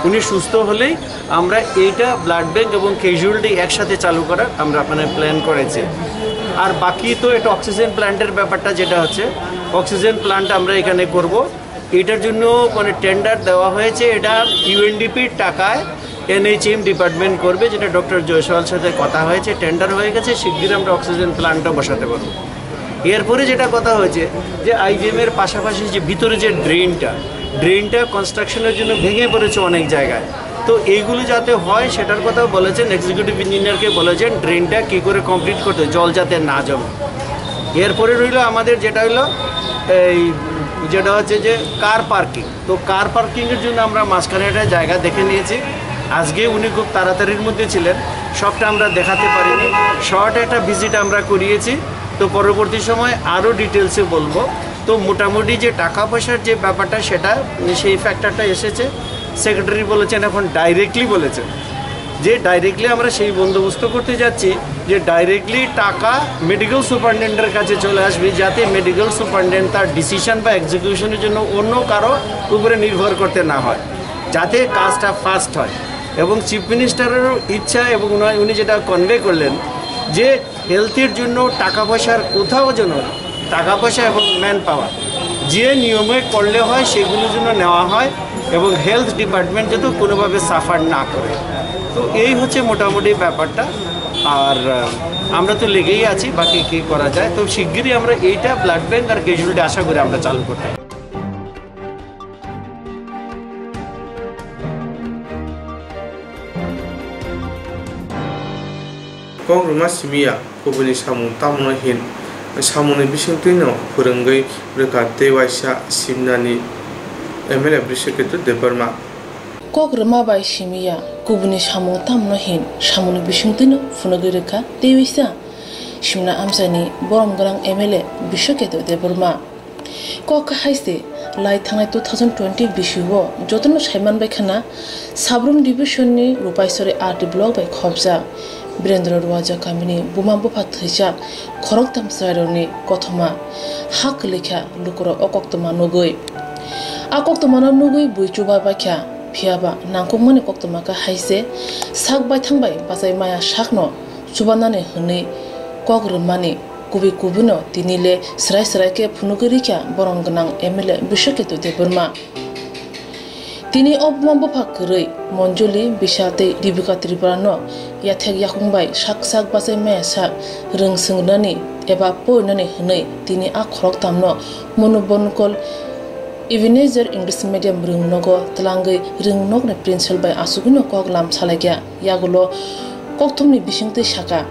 উনি সুস্থ হলেই আমরা এইটা ব্লাড ব্যাংক এবং ক্যাজুয়ালিটি একসাথে চালু করার আমরা মানে প্ল্যান করেছি। আর বাকি তো এটা অক্সিজেন প্ল্যান্টের ব্যাপারটা যেটা হচ্ছে, অক্সিজেন প্ল্যান্ট আমরা এখানে করব। এটার জন্য মানে টেন্ডার দেওয়া হয়েছে, এটা ইউএনডিপির টাকায় এনএইচএম ডিপার্টমেন্ট করবে, যেটা ডক্টর জয়সওয়াল সাথে কথা হয়েছে, টেন্ডার হয়ে গেছে, শিগগির আমরা অক্সিজেন প্ল্যান্টটা বসাতে পারবো। এরপরে যেটা কথা হয়েছে যে আইজিএম এর পাশাপাশি যে ভিতরে যে ড্রেনটা, ড্রেনটা কনস্ট্রাকশনের জন্য ভেঙে পড়েছে অনেক জায়গায়, তো এইগুলো যাতে হয় সেটার কথা বলেছেন, এক্সিকিউটিভ ইঞ্জিনিয়ারকে বলেছেন ড্রেনটা কী করে কমপ্লিট করতে, জল যাতে না জমে। এরপরে রইল আমাদের যেটা হইলো এই যেটা হচ্ছে যে কার পার্কিং, তো কার পার্কিংয়ের জন্য আমরা মাঝখানে একটা জায়গা দেখে নিয়েছি। আজকে উনি খুব তাড়াতাড়ির মধ্যে ছিলেন, সবটা আমরা দেখাতে পারিনি, শর্ট একটা ভিজিট আমরা করিয়েছি। তো পরবর্তী সময় আরও ডিটেলসে বলবো। তো মোটামুটি যে টাকা পয়সার যে ব্যাপারটা, সেটা সেই ফ্যাক্টরটা এসেছে। সেক্রেটারি বলেছেন, এখন ডাইরেক্টলি বলেছেন যে ডাইরেক্টলি আমরা সেই বন্দোবস্ত করতে যাচ্ছি, যে ডাইরেক্টলি টাকা মেডিকেল সুপারিনটেন্ডেন্টের কাছে চলে আসবে, যাতে মেডিকেল সুপারিনটেন্ডেন্ট তার ডিসিশন বা এক্সিকিউশনের জন্য অন্য কারো উপরে নির্ভর করতে না হয়, যাতে কাজটা ফাস্ট হয়। এবং চিফ মিনিস্টারেরও ইচ্ছা এবং উনি, উনি যেটা কনভে করলেন যে হেলথের জন্য টাকা পয়সার কোথাও যেন, টাকা পয়সা এবং ম্যান পাওয়ার যে নিয়মে করলে হয় সেগুলো যেন নেওয়া হয় এবং হেলথ ডিপার্টমেন্ট যাতে কোনোভাবে সাফার না করে। তো এই হচ্ছে মোটামুটি ব্যাপারটা। আর আহ, আমরা তো লেগেই আছি, বাকি কী করা যায়। তো শিগগিরই আমরা এইটা ব্লাড ব্যাংক আর ক্যাজুয়ালিটি আশা করি আমরা চালু করতে পারবো। Kok rwma simi ya, kubuni samung tamo no hin? Samungni bisingtwi no phwrwngwi rwkha tei waisa Simnani M L A Brishaketu Debbarma. Kok rwma bai simi ya, kubuni samung tamo no hin? Samungni bisingtwi no phunugwi rwkha tei waisa Simna amchaini borom gwnang M L A Brishaketu Debbarma. Kok hai se, lai thangnai two thousand twenty bisi o jotono saiman bai khana, Sabrum Division ni Rupaisori R D Block bai khopjak Birendra Ruaja kamini buma bupha thwijak khoroktham chwrairokni kothoma ha kwlwikha lukurok o koktwma nugwi. A koktwmano nugwi bui chuba baikha, phiyaba nangkukmani koktwma kha hai se, sak baithang bai bachai maya sakno chubanani hwnwi kok rwmani. Kubui kubui no tini le srai srai khe phunugwi rikha borom gwnang M L A Bishwaketu Debbarma. Tini o buma bupha kwrwi Monjoli, Bishal tei Dibika Tripura no yathek yakung bai sak sak bachai maya sak rwng swng rwnani eba porinani hwnwi tini a khoroktham no Monu Bonkol Ebenezer English Medium rwng nogo twlangwi rwng nokni principal bai asugwi no kok lam salaikha. Yagulo kokthumni bisingtwi sakha.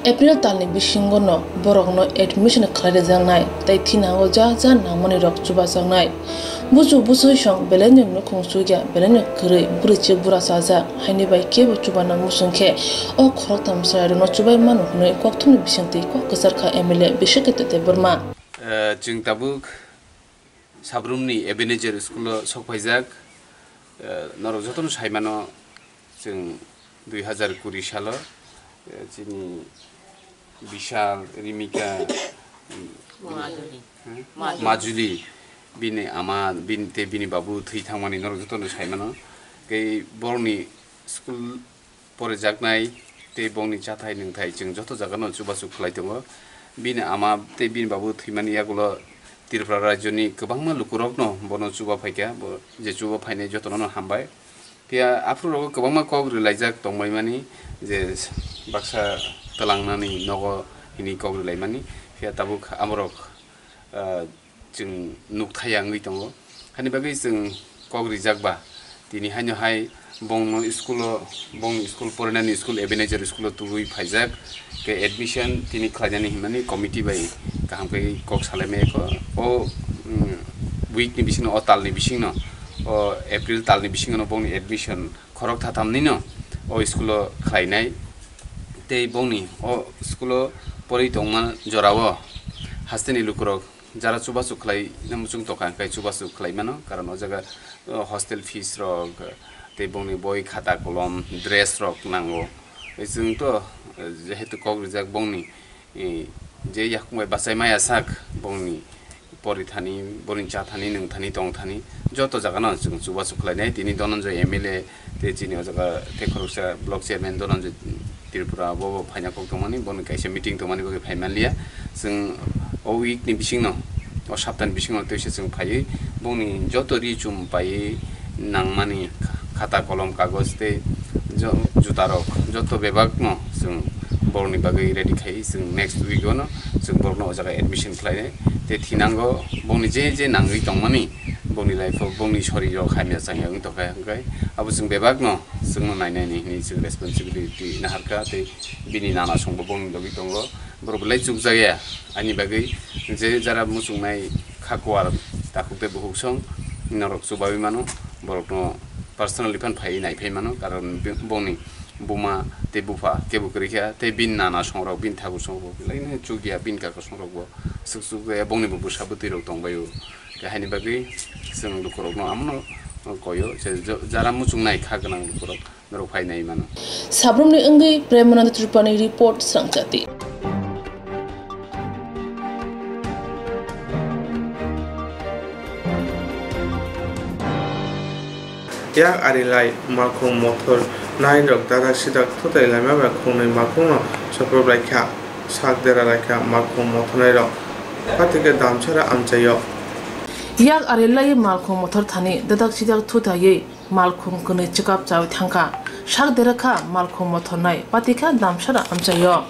April talni bisingo no borokno admission khlai rwjaknai tei thinango ja ja nangmani rok chubajaknai. Buchu buchwi song belaino nukhung chukya, belaino kwrwi bwrwi chwk bura chajak, haini bai kebo chubana muchung khe o khoroktham chwrairokno chubai mano hwnwi kokthumni bisingtwi kok kwcharkha M L A Bishwaketu Debbarma. Eh, chwng tabuk Sabrumni Ebenezer School-o sok phaijak. Eh, norok jotono sai mano, chwng dui hazar kuri salo, eh, chini Bishal, Rimika, hmm, Majuli. Majuli, bini ama, bini, tei bini babu thwi thangmani norok jotono sai mano. Tei borokni school porijaknai tei bongni chathai nwngthai chwng joto jagano chubachu khlai tongo. Bini ama tei bini babu thwimani yagulo Tripura rajyoni kwbangma lukurokno bono chuba phaikha, bo je chuba phainai jotono no hambai. Phiya aphuru rogo kwbangma kok rwlaijak tongbaimani je baksa twlangnani nogo hini kok rwlaimani. Phiya tabuk amorok, ah, chwng nukthai ya wngwi tongo. Hani bagwi chwng kok rijak ba, tini haino hai bongno school-o, bongni school porinani school Ebenezer school-o tubui phaijak. Khe admission tini khlainani hwnmani committee bai kaham khe kok salaimaya kho. O, mm, week-ni bisingno, o talni bisingno, o April talni bisingno bongni admission khorok thathamnino o school-o khlainai. Tei bongni o school-o porwi tongma jorao hasteni lukurok jara chubachu khlai na muchung tongkha, hwnkhe chubachu khlai mano, karon o jaga, o, hostel fees rok, tei bongni boi, khata, kolom, dress rok nango. Chwng to, eh, jehetu kok rijak bongni, eh, je yakung bai bachai maya sak, bongni pori thani, boni cha thani, nwng thani, tong thani, joto jaga no chwng chubachu khlai nai. Tini Dhananjay M L A, tei chini o jaga tei khoroksa block chairman Dhananjay, Tripura bo bo phaina kok tongmani, boni kaisa meeting tongmani bagwi phai manliya. Chwng o week ni bisingno, o saptani bisingno twisa chwng phaiwi bongni joto ri chum paiwi nangmani khata kolom kagoj tei jo-, jutarok joto bebakno chwng borokni bagwi ready khai chwng next week ono chwng borokno o jaga admission khlainai tei thinango bongni je je nangwi tongmani bongni life o bongni sorirok hamya changya wng tongkha hwnkhe abo chwng bebakno chwngno nainani hinwi chwng responsibility naharkha tei bini nana songbo bongni logi tongo. Borok belai chukjakya ani bagwi je jara muchungnai kha kuar takhuk tei bukhuk song norok chubawi mano borokno personally phan phaiwi naiphai mano karon bongni buma tei bupha kebo kwrwi kha tei bini nana songrok bini thakur songrok belai no chukya bini kaka songrok bo swk chukjakya bongni bo bwsa bwtwi rok tongbaio. Tei haini bagwi chwng lukurokno amono koyo je jara muchungnai kha gwnang lukurok norok phai nai mano. Sabrumni wngwi Premananda Tripurani report Srangchati. Yak ari lai malkhung mothor nai rok dadak sidak thutai laima bai khungnwi malkhungno soprop lai kha. Sak dera lai kha malkhung mothor nai rok patikhe damsara amchaio. Yak ari lai malkhung mothor thani dadak sidak thutaiwi malkhung kwnwi chwkap chawi thangkha. Sak dera kha malkhung mothor nai patikha damsara amchaio.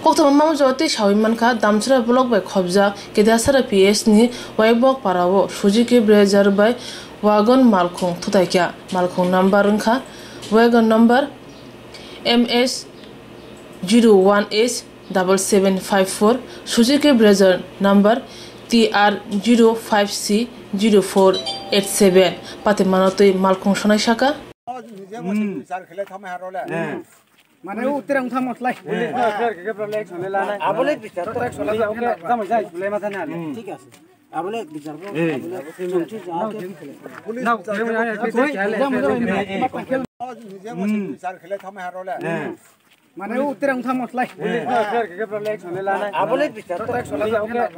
Koktwma mamjao tei sawi mankha, Damchara block bai khobjak Kedasara P S ni Waibok parao Suzuki Brezza bai wagon malkhung thutaikha. Malkhung number wngkha, wagon number M S zero one H double seven five four, Suzuki Brezza number T R zero five C zero four eight seven. Patimano twi malkhung sonai saka. Mane o terang tham motlai. Abole bichar to. Tamo jai sulai mata na. Thik ase. Abole bichar ko. Abole chumchi ja ke. Mane o terang tham motlai. Abole bichar to.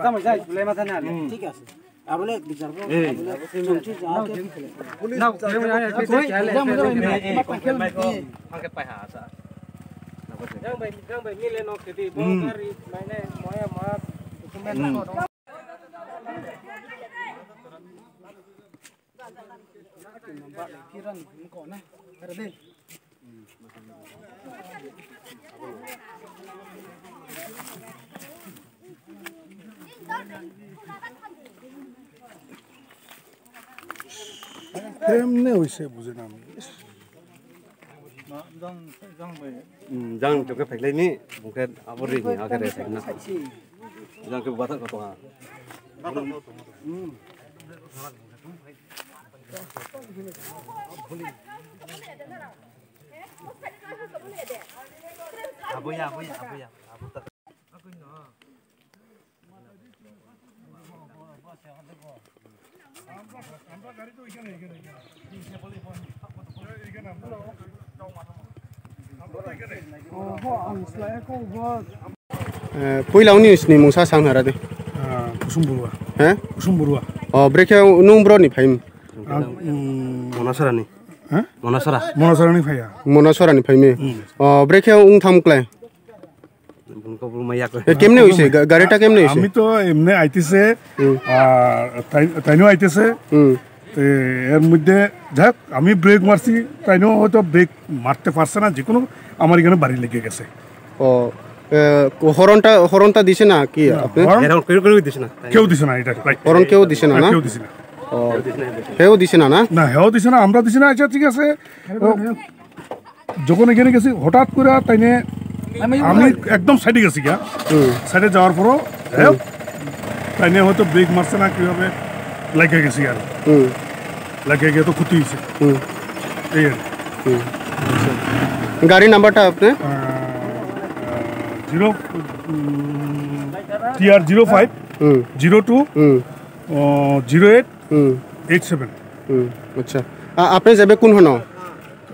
Tamo jai sulai mata na. Thik ase. Abole bichar ko, abole chumchi ja ke. Jang bai, jang bai, mile no kedi, bo gari, maine, moya, ma, document. Kemne hoise bujhe na ami. Hmm, jang to ke phailai ni, bungke abo ri ni agare phaina. Jang ke bathak ko ha. Abo ya, abo ya, abo ya, abo ta. Eh, puila uni sini mungsa sang nara de. Ah, Kusum Borua. He? Kusum Borua. Oh, brekhe nung bro ni phaim. Ang, mm, Monasora ni. He? Monasora. Monasora ni phaiya. Monasora ni phaimi. Hmm. Oh, brekhe ung tham klai. Bun ko bun maya ko. Eh, kemne hoise? Ga-, garita kemne hoise? আমি তো এমনি আইতেছে, হুম। আহ, তাই-, তাইনও আইতেছে। হুম। তে এর মধ্যে যাক আমি ব্রেক মারছি, তাইনও হয়তো ব্রেক মারতে পারছে না, যে কোনো আমার এখানে বাড়ি লেগে গেছে। ও, এ, হরনটা, হরনটা দিছে না কি না, আপনি? হরন এরকম কেউ, কেউ দিছে না। কেউ দিছে না এটা, রাইট। হরন কেউ দিছে না, হ্যাঁ, না? কেউ দিছে না। ও, হেও দিছে না, না? না, হেও দিছে না, আমরা দিছি না, আচ্ছা, ঠিক আছে। ও, যখন এখানে গেছি, হঠাৎ করে তাইনে আমি আমি একদম সাইডে গেছি গিয়া। হুম। সাইডে যাওয়ার পরও হেও, তাইনে হয়তো ব্রেক মারছে না, কিভাবে লাগিয়ে গেছি আর। হুম। লাগিয়ে গিয়ে তো ক্ষতি হয়েছে। হুম। এই আর কি। হুম। গাড়ি নাম্বারটা আপনি? আহ, zero, um, T R zero five, হুম। জিরো টু, হুম। আহ, জিরো এইট, হুম। Eight seven. হুম, আচ্ছা। আ-, আপনি যাবে কোন হনো?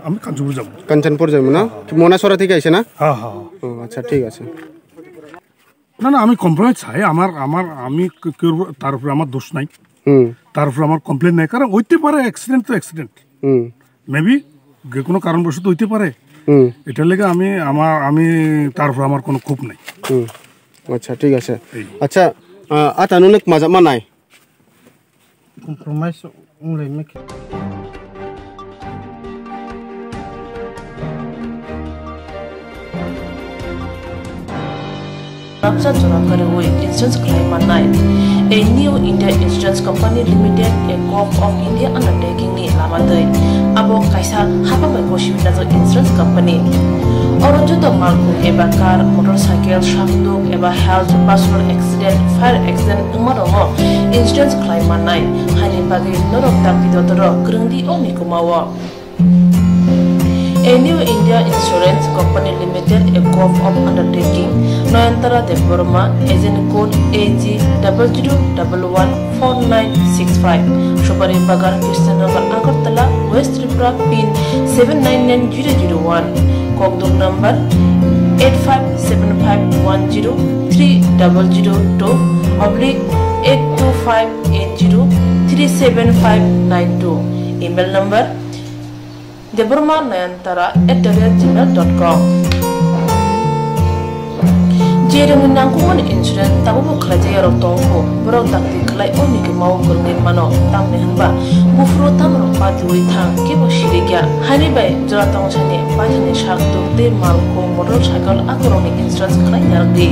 আমি কাঞ্চনপুর যাবো। কাঞ্চনপুর যাবো না? হ্যাঁ, হ্যাঁ। মনাসরা থেকে আইছে না? হ্যাঁ, হ্যাঁ, হ্যাঁ। ও, আচ্ছা, ঠিক আছে। না, না, আমি কমপ্লেন চাই, আমার, আমার, আমি কে-, কেউর উপর, তার উপরে আমার দোষ নাই, হুম। তার উপরে আমার কমপ্লেন নাই, কারণ হইতে পারে, অ্যাক্সিডেন্ট তো অ্যাক্সিডেন্ট, হুম। মেবি যে কোনো কারণবশত হইতে পারে। হুম। এটার লেগে আমি আমার আমি তারপর আমার কোনো ক্ষোভ নেই। হুম। আচ্ছা, ঠিক আছে। এই। আচ্ছা, আহ, আতা নুনে মাজা manai? Compromise wnglaimikha. Rabsa jora kwrwi insurance khlai mannai. A New India Insurance Company Limited, a Gov of India undertaking ni lama twi. Abo kaisa hapang bai bosi najak insurance company. Oro joto malkhung eba car, motorcycle, sakduk eba health, personal accident, fire accident wngma rokno insurance khlai mannai. Haini bagwi norok dakti dotoro kwrwngdi o mikuma o. A New India Insurance Company Limited, a Gov of undertaking, Noyantara Debbarma, agent code A G double zero double one four nine six five, Supari Bagan, Krishnanagar, Agartala, West Tripura, pin seven nine nine zero zero one, Kokduk number eight five seven five one zero three double zero two oblique eight two five eight zero three seven five nine two, email number Debbarma Nayantara at the rate gmail dot com. Je rwngni nangkukmani insurance tabukbo khlaijak yarok tongkho, borok dakti khlai o mikuma o kwrwngwi mano, tamni hwnba buphuru tamrok patiwi thang kebo sirikya. Haini bai jora tongsani paithani sak tuk tei malkhung motorcycle akorokni insurance khlai narwkdi.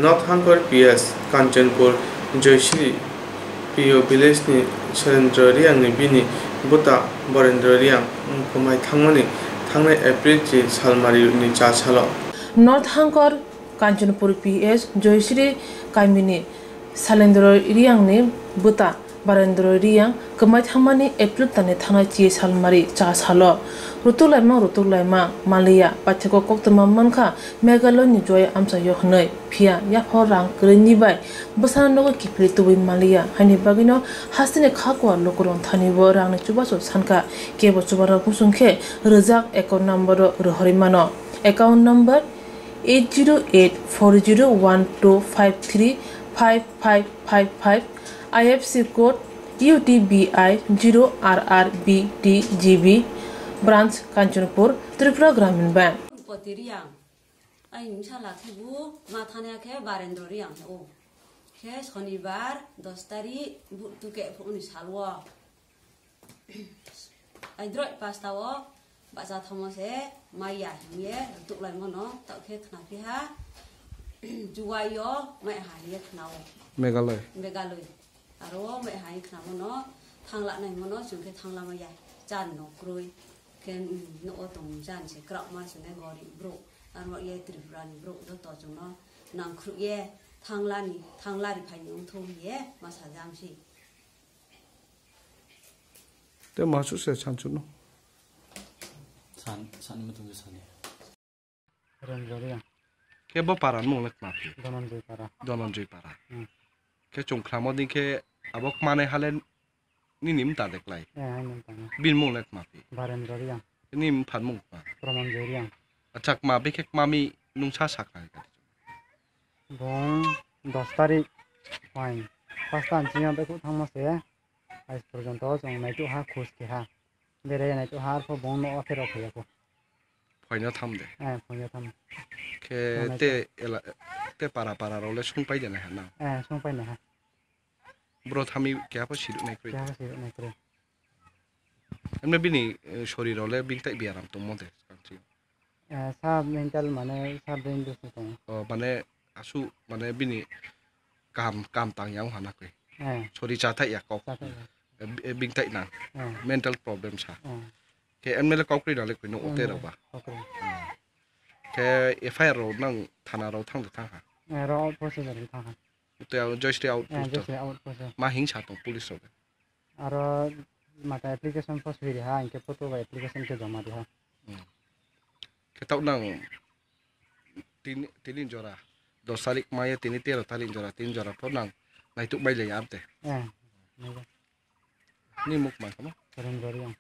North Hangkor P S, Kanchanpur, Joyshri P O village ni Surendra Reang ni bini bwta Borendra Reang kwmai thangmani thangnai April chi salmari ni cha salo. North Hangkor Kanchanpur P S Joyshri kamini Salendra Reang ni bwta Barendra Reang kwmai thangmani April talni thangnai chi salmari cha salo. Rutuk laimang rutuk laimang manliya, paithakgo koktwma mankha Meghalaya ni Joy amchaio hwnwi, phiya yaphao rang kwrwini bai bwsano nogo kiphilwi tubui manliya, haini bagwino hasteni kha kuar lukurok thanibo rangni chubachu sankha, kebo chubarok bosong khe rwjak account number o rohorwi mano. Account number eight zero eight four zero one two five three five five five five, I F S C code U T B I zero R R B T G B, branch Kanchanpur, Tripura Gramin Bank. Poti Reang, ai msala khe bo ma thani khe Barendra Reang o. Khe Shonibar dos tarik bu tuke phone ni salwo. Aidroi pasta o bacha thamo se maya hiye tuklai mono, tao khe khna phiha juwai o mai ha hiye khna o. Meghalaya. Meghalaya. Aro mai ha hiye khna mono, thangla nai mono, chwng khe thangla maya. Chan no kroi. Khe, mm, no o tong chan se krak ma se ne gori bro. Aro ye Tripura ni bro do to chwng no nang khru ye thangla ni, thangla ri phai ni ung thung ye ma sa jam si. Te masu se chanchuk no. San, san mutung ke sani. Renjoriya. Ke bo para mung le kma phi? Dhananjay para. Dhananjay para. Hmm. Ke chung khlamo din ke abo kmane hale nini mta de klai. Eh, ai nung tang. Bin mung le kma phi? Barendra Reang. Ni mphan mung kma? Pramanjay Reang. Acha kma be ke kma mi nung sa sak nai ka? Bong dos tarik fine. Pasta ni singya be ku thangma se. Ais porjonto chwng naituk ha, khus khe ha. Berai naituk ha, arpho bong no o phero phaiya ko. Phoino tham de. Eh, phoino tham. Khe Phoino te tham. Ela, te para para role sung pai de na ha na. Eh, sung pai na ha. Bro thami kya pa siruk nai kre. Kya pa siruk nai kre. Emne bini, eh, shori role bing tai biaram tong mo de. Eh, sa mental mane sa brain dos tongo. O, mane asu, mane bini kam, kam tang yang hana koi. Eh. Sori cha thai ya kok. Cha thai ya. Eh, bi-, eh, bing tai nang. Eh. Mental problem sa. Eh. Ke M L A kok ri na le koi no ote rok ba. Kok ri. Eh. Ke F I R ro nang thana ro thang de thang ha. Eh, ro out post ro thang ha. Te Joyshri out post. Eh, Joyshri out post. Ma hing sa tong police rok. Aro mata application post ri ha, inke photo ba application ke joma ri ha. Hmm. Ke tau nang Tini, tini jora. dos tarik maya tini tero tarik jora tin jora pho nang naituk bai lai amte. Eh, naigo. Ni muk ma kamo? Surendra Reang.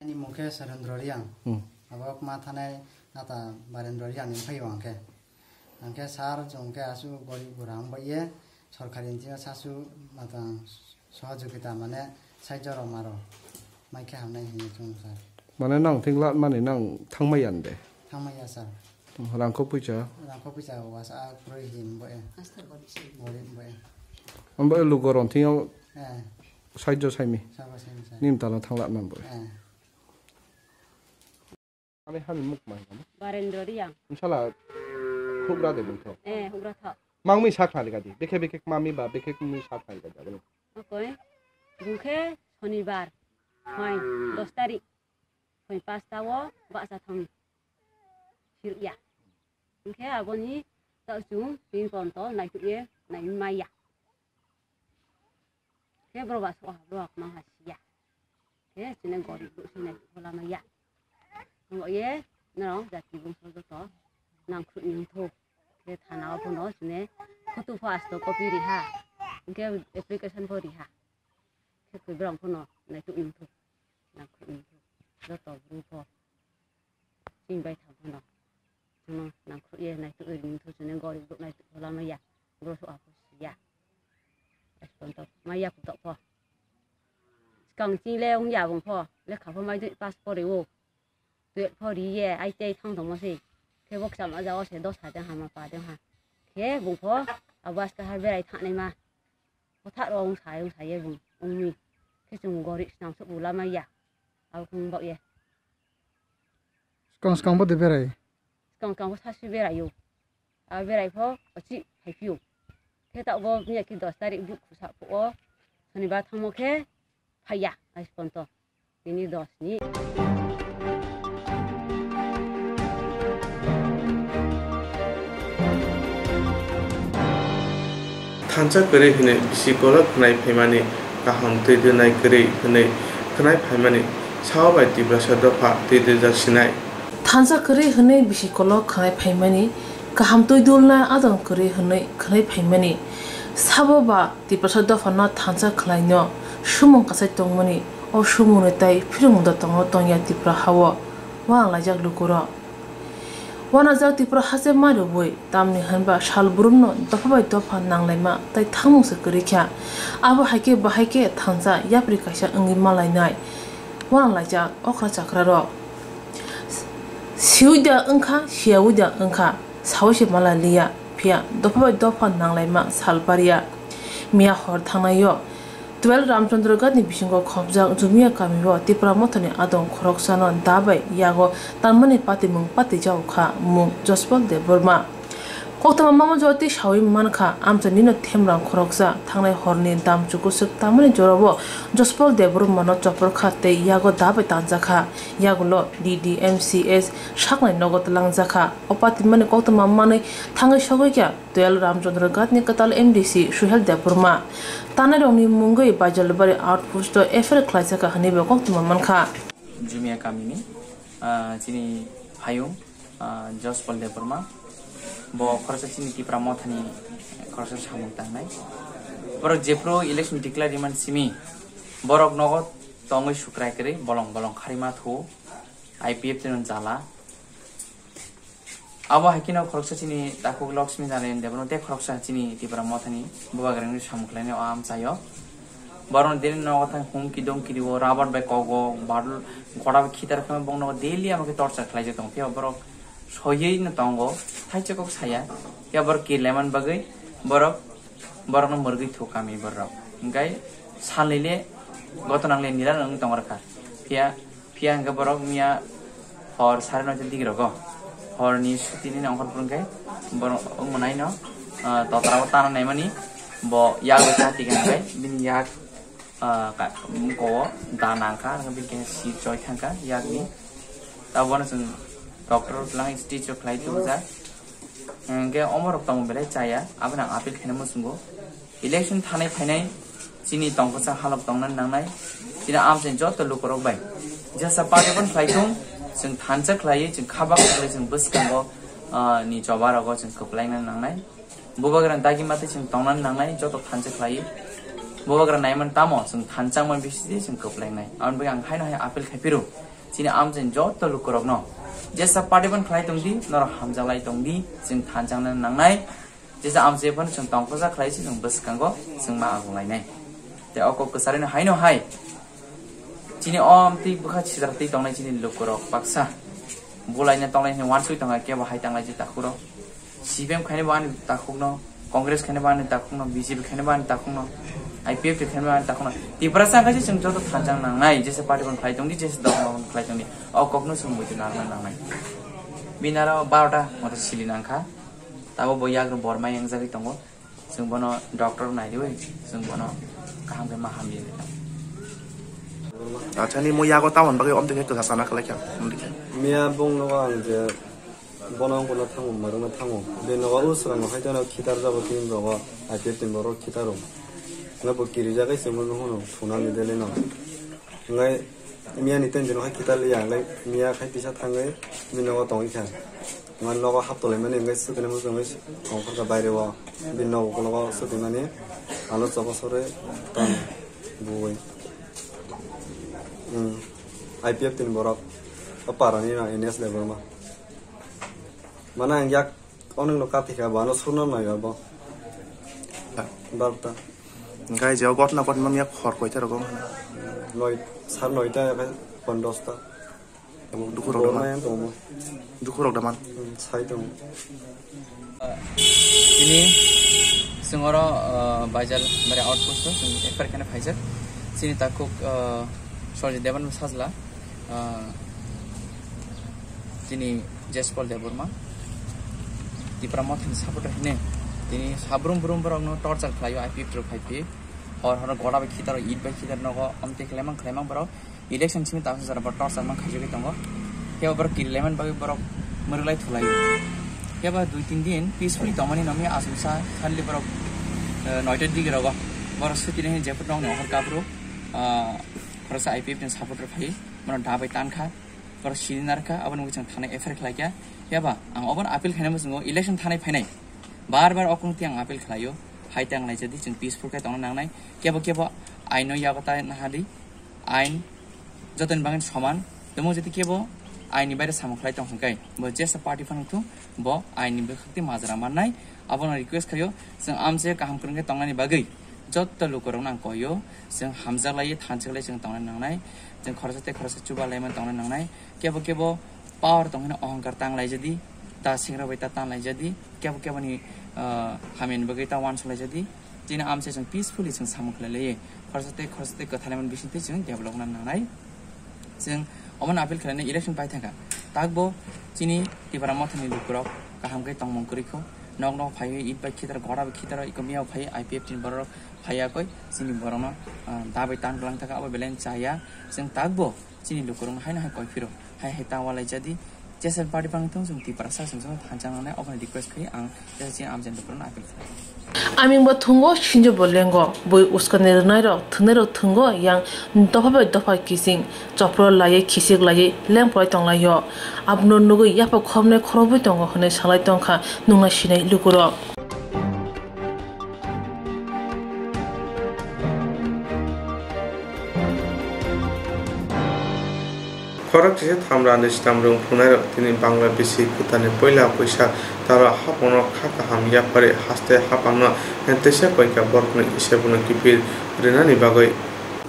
Ani mung khe Surendra Reang. Hmm. Abo ma thanai nata Barendra Reang ni phai wng khe. Ang khe sir jong khe asu gorib gura ang bai ye sorkari ni tino sasu matang sohojogita mane saijo rok maro mai khe hamnai hinwi chwng sir. Mane nang thik lat mani nang thangmai yan de? Thangmai ya sir. Rangkho puisa? Rangkho puisa wasa a kwrwi hin bo e. Gorib bo e. Ambo e lugo ron thing Eh, saijo saimi. Sabo sini sir. Nim tala thang lat man bo e. Eh. Ani hani muk mai kamo? Barendra Reang. Inshallah, hugra de bintho. Eh, hugra tha. Mangmi sak hari gadi. Bekhe bekhe mami ba bekhe mui sak hari gadi. Okoi. Bukhe Shonibar. Hoi, dos tarik. Hoi, pasta o, baksa thong. Sirya. Bukhe aboni, tau chung, tin konto, naituk ye, nai maya. Khe borok ba sok ha, borok ma ha siya. Khe chini gorib borok se naituk phola maya. Wng ye, norok jati bongso joto nangkhruh ni wngthok. Khe thana o phano chini photo pho asto copy ri ha. Hwnkhe application pho ri ha. Khe koi borok phano naituk ni wngthok. Nangkhruh ni wngthok. Joto bru pho. Chini bai thang phano. Chwngno nangkhruh ye naituk ri wngthok chini gorib borok naituk phola maya. Borok sok ha pho siya. Respond to maya kutok pho. Swkang chini le wngya bung pho. Lekha pho mai dui pass pore o. Twelve pho ri ye, I T I thang tongmo se. Khe bo kcham a jaga se dos hajar hama pa de ha. Khe bung pho abo aska ha berai thang nai ma. Kothak ro wng sa wng sa ye bung wng mi. Khe chwng gorib swnam sok bula maya. Abo khe wng bak ye. Swkang swkang bo de berai. Swkang swkang bo sasu berai o. A berai pho ochi phai phi o. Khe ta bo miya khe dos tarik buk khusa pho o. Shonibar thangmo khe phaiya, ais ponto. Tini dos ni. Thansa kwrwi hwnwi bisi kolok khwnai phaimani, kaham twi dwnai kwrwi hwnwi khwnai phaimani, sao bai Tiprasa dopha twi dwjak sinai. Thansa kwrwi hwnwi bisi kolok khwnai phaimani, kaham twi dulna adon kwrwi hwnwi khwnai phaimani, sabo ba Tiprasa dophano thansa khwlaino sumung kasai tongmani, o sumungni tai phirungmungda tongo tongya Tipra hao, uanalaijak lukurok. Uanajak Tipra haste mariui, tamni hwnba sal brumno dopha bai dopha nanglaima tai thangmung se kwrwi kha. Abo hai khe bahai khe thansa yapri kaisa wngwi malainai uanalaijak okra chakrarok. Siui da wngkha, siyaui da wngkha, saui se malai liya, phiya dopha bai dopha nanglaima sal pariya. Miya hor thangnaio twelve Ramchandra Ghat ni bisingo khopjak Jumia kamio Tipra Mothani adong khoroksano da bai yago tanmani patimung patijao kha mung Jospal Debbarma. Koktwma mama jwati saui mankha, amchaini no themrang khoroksa thangnai horni dam chukuswk tamani jorao Jospal Debbarma no chopor kha tei yago da bai tanjakha. Yagulo D D M C S saknai nogo twlangjakha. O patimani koktwma manwi thangwi sogwi kha twelve Ramchandra Ghat ni kwtal M D C Suhel Debbarma. Tanai rokni mungwi Baijalbari outpost o F I R khlaijak kha hwnwi bo koktwma mankha. Jumia kamini, ah, chini phayung, ah, Jospal Debbarma. Bo khoroksa chini Tipra Mothani khoroksa samung tangnai. Borok jephru election declare rimani simi borok nogo tongwi sukrai kwrwi bolong bolong kharima thu I P F tino jala. Abo hai kheno khoroksa chini takhuk Laxmi Narayan Debbarma tei khoroksa chini Tipra Mothani bubagrani samung khlainai o amchaio. Borokno daily nogo thang humki domki rio, rabar bai kogo, badul gora bai khitar khe bongno daily amo khe torture khlaijak tongo. Phiya borok soywi no tongo, thaichakok saya. Phiya borok kir lemani bagwi borok, borokno mwrwgwi thu kami borok. Hwnkhe salnwi le goto nangle nira wng tong rwkha. Phiya Phiya hwnkhe borok miya hor sare noita digirogo. Horni sutini nongkhor phuru hwnkhe borok o mwnaino, ah, totra o tana naimani bo yago cha tika hwnkhe bini yak, ah, ka-, muko o da nangkha, hwnkhe bini khe si choi thangkha yakni. Tabukno chwng doctor lang stitch o khlai tubujak. Hwnkhe omorok tongma belai chaya, abono ang appeal khaina muchungo. Election thanai phainai chini tongkha sa halok tongna nangnai. Chini amchaini joto lukurok bai jesa party phano khlai thung, chwng thansa khlaiwi, chwng kha baksa khlai, chwng bwskango ah, ni choba rogo chwng kwplaina nangnai. Bubagra dagi matwi chwng tongnani nangnai, joto thansa khlai. Bubagra naiman tamo chwng thansa man bisi chwng kwplainai. Aboni bagwi ang haino hai appeal khai phiro. Chini amchaini joto lukurokno jesa party ban khlai tongdi, norok hamjaklai tongdi, chwng thansa nangnai. Jesa amchai phano chwng tongthoksa khlai se chwng bwskango chwng ma agung lainai. Tei o kok kwcharino haino hai. Chini o amtwi bwkha sijak twi tongnai chini lukurok baksa. Bulaina tongnai hwnwi uansuk tongo kebo hai tanglai je takhukro. C P M khaina bo ani takhukno, Congress khaina bo ani takhukno, B J P khaina bo ani takhukno, I P F T khaina bo ani takhukno. Tiprasa khaise chwng joto thansa nangnai, jesa party ban khlai tongdi, jesa dopha ban khlai tongdi. O kokno chwng muitu nangna nangnai. Bini aro barota moto sili nangkha. Tabo bo yagrok borma yangjagwi tongo. Chwng bono doctor nai riwi, chwng bono kaham khe ma hamya. Acha, ni mo yago tamon bagwi omtwi khe kwsa sana khlai kha, omtwi khe. Miya bung nogo ang je bono wngkha na thango, marwk na thango. Bini nogo o swrang no hai jano khitar jabo tin rogo, I P F T ni borok khitaro. Nga bo kiri jagai se mo no hono, thuna ni dele no. Ngai miya ni ten dino hai khitar liya, ngai miya khai tisa thangwi bini nogo tongwi kha. Nga nogo hap tolai mani, ngai suti na muchungwi ongkhor kha baire o. Bini nogo ukologo suti mani, ano chobo sore tong buwi. Hmm. I P F T ni borok, o para ni na N S level ma. Mana ang yak Onek no kathi kha, bano suna nai abo. Barta. Gai jao gotna gotma miya khor koita rogo. Noi, sar noita ya khe pon dosta. Abo dukhu rok da man. Yang tomo. Dukhu rok da man. Hmm, sai tomo. Ini sengoro, eh, Baijal mare outpost o, sing F I R kene phaijak. Sini takuk, eh, Sorjit Deban sajla. Ah, chini Jespal Debbarma, Tipra Mothani supporter hine, tini sabrum brum borokno torture khlaio, I P F T rok phai phi. Hor hor goda bai khitar, it bai khitar nogo, amtwi khlaimang khlaimang borok. Election simi tangsa jora borok torture mang khaijagwi tongo. Kebo borok kiri laiman bagwi borok mwrwk lai thulaio. Kebo dui tin din peacefully tongmani nomi aswk sa kharli borok, eh, noita digi rogo. Borok suti nai jephru nokni ohor kapru, ah, khoroksa I P F ni supporter phai. Bono da bai tan kha, borok sini nar kha, aboni bagwi chwng thanai F I R khlai kha. Phiya ba ang obono appeal khainai muchungo election thanai phainai. Bar bar o kung tiyang appeal khlaio, hai tang lai jadi chwng peaceful khe tongna nangnai. Kebo kebo aino yago ta nahadi, ain jotoni bagwi soman. Temo jadi kebo aini baire samung khlai tong hwnkhe, bo jesa party phano thung, bo aini bwkhak tei majra mannai. Abono request khaio, chwng amchai kaham kwrwng khe tongnani bagwi jotto lukurokno ang koio, chwng hamjak lai, thanchak lai chwng tongna nangnai, chwng khoroksa tei khoroksa chuba laimani tongna nangnai, kebo kebo power tong hino ohongkar tang lai jadi, ta singra bai ta tan lai jadi, kebo kebo ni, ah, hamyani bagwi ta uansuk lai jadi, chini amchai chwng peacefully chwng samung khlai lai, khoroksa tei khoroksa tei kwthalaimani bising twi chwng develop wngna nangnai. Chwng omono appeal khlainai election pai thangkha. Takbo chini Tipra Mothani lukurok kaham khe tongmung kwrwi kho. Nok nok phaiwi it bai khitar, gora bai khitar, iko miya phaiwi I P F T ni borok phaiya koi chini borokno, ah, dabai tan kwlang thangkha, abo belai chaya. Chwng takbo chini lukurokno haino hai koi phiro, hai hai ta walai jadi. Jesa party bang thung chwng Tiprasa chwng chwng thansa nangnai, oboni request khai ang jesa chini amchai lukurokno appeal khlai. Aming bo thungo sinjo bo lengo, bui uskani rwnairok thwngnairok thungo yang dopha bai dopha kising chopro laiwi khisik laiwi lengphlai tonglaio. Abono nugwi yapha khopnai khorobwi tongo hwnwi salai tongkha nungna sinai lukurok. Khorok chisa thamra ni swnam rwng phungnai rok tini Bangla bisi kwtal ni poila puisa talo hapang no kha kaham yapharwi haste hapang no teisa koika borok ni sebung no kiphil rwna ni bagwi.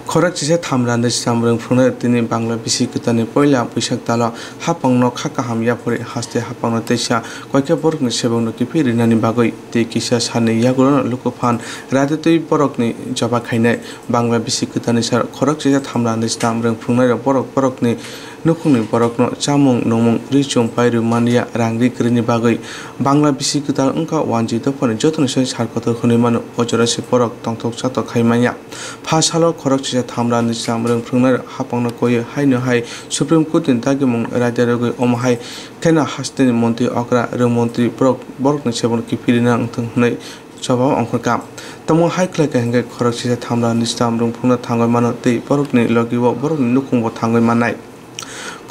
Khorok chisa thamra ni swnam rwng phungnai rok tini Bangla bisi kwtal ni poila puisa talo hapang no kha kaham yapharwi haste hapang no teisa koika borok ni sebung no kiphil rwna ni bagwi. Tei kisa salni yagulo no lukuphan raida twi borokni choba khainai. Bangla bisi kwtalni sar khorok chisa thamra ni swnam rwng phunuknairok borok borokni nukhungni borokno chamung nungmung ri chum pai rw manliya rang ri kwrwini bagwi. Bangla bisi kwtal wngkha wanjwi dophani jotono se sar kotor hwnwi mano, o jora se borok tongthok chatok khai manya. Pha salo khorok chisa thamra ni swnam rwng phunuknairok hapangno koiwi haino hai Supreme Court ni dagimung raida rwgwi omo hai kheno hasteni montri okra rwng montri borok borokni sebung kiphilwina wngthung hwnwi. Choba ongkhorkha. Tamo hai khlai kha hinkhe khorok sisa thamra ni swnam rwng phunukna thangwi mano tei borokni logi o borokni nukhung bo thangwi mannai.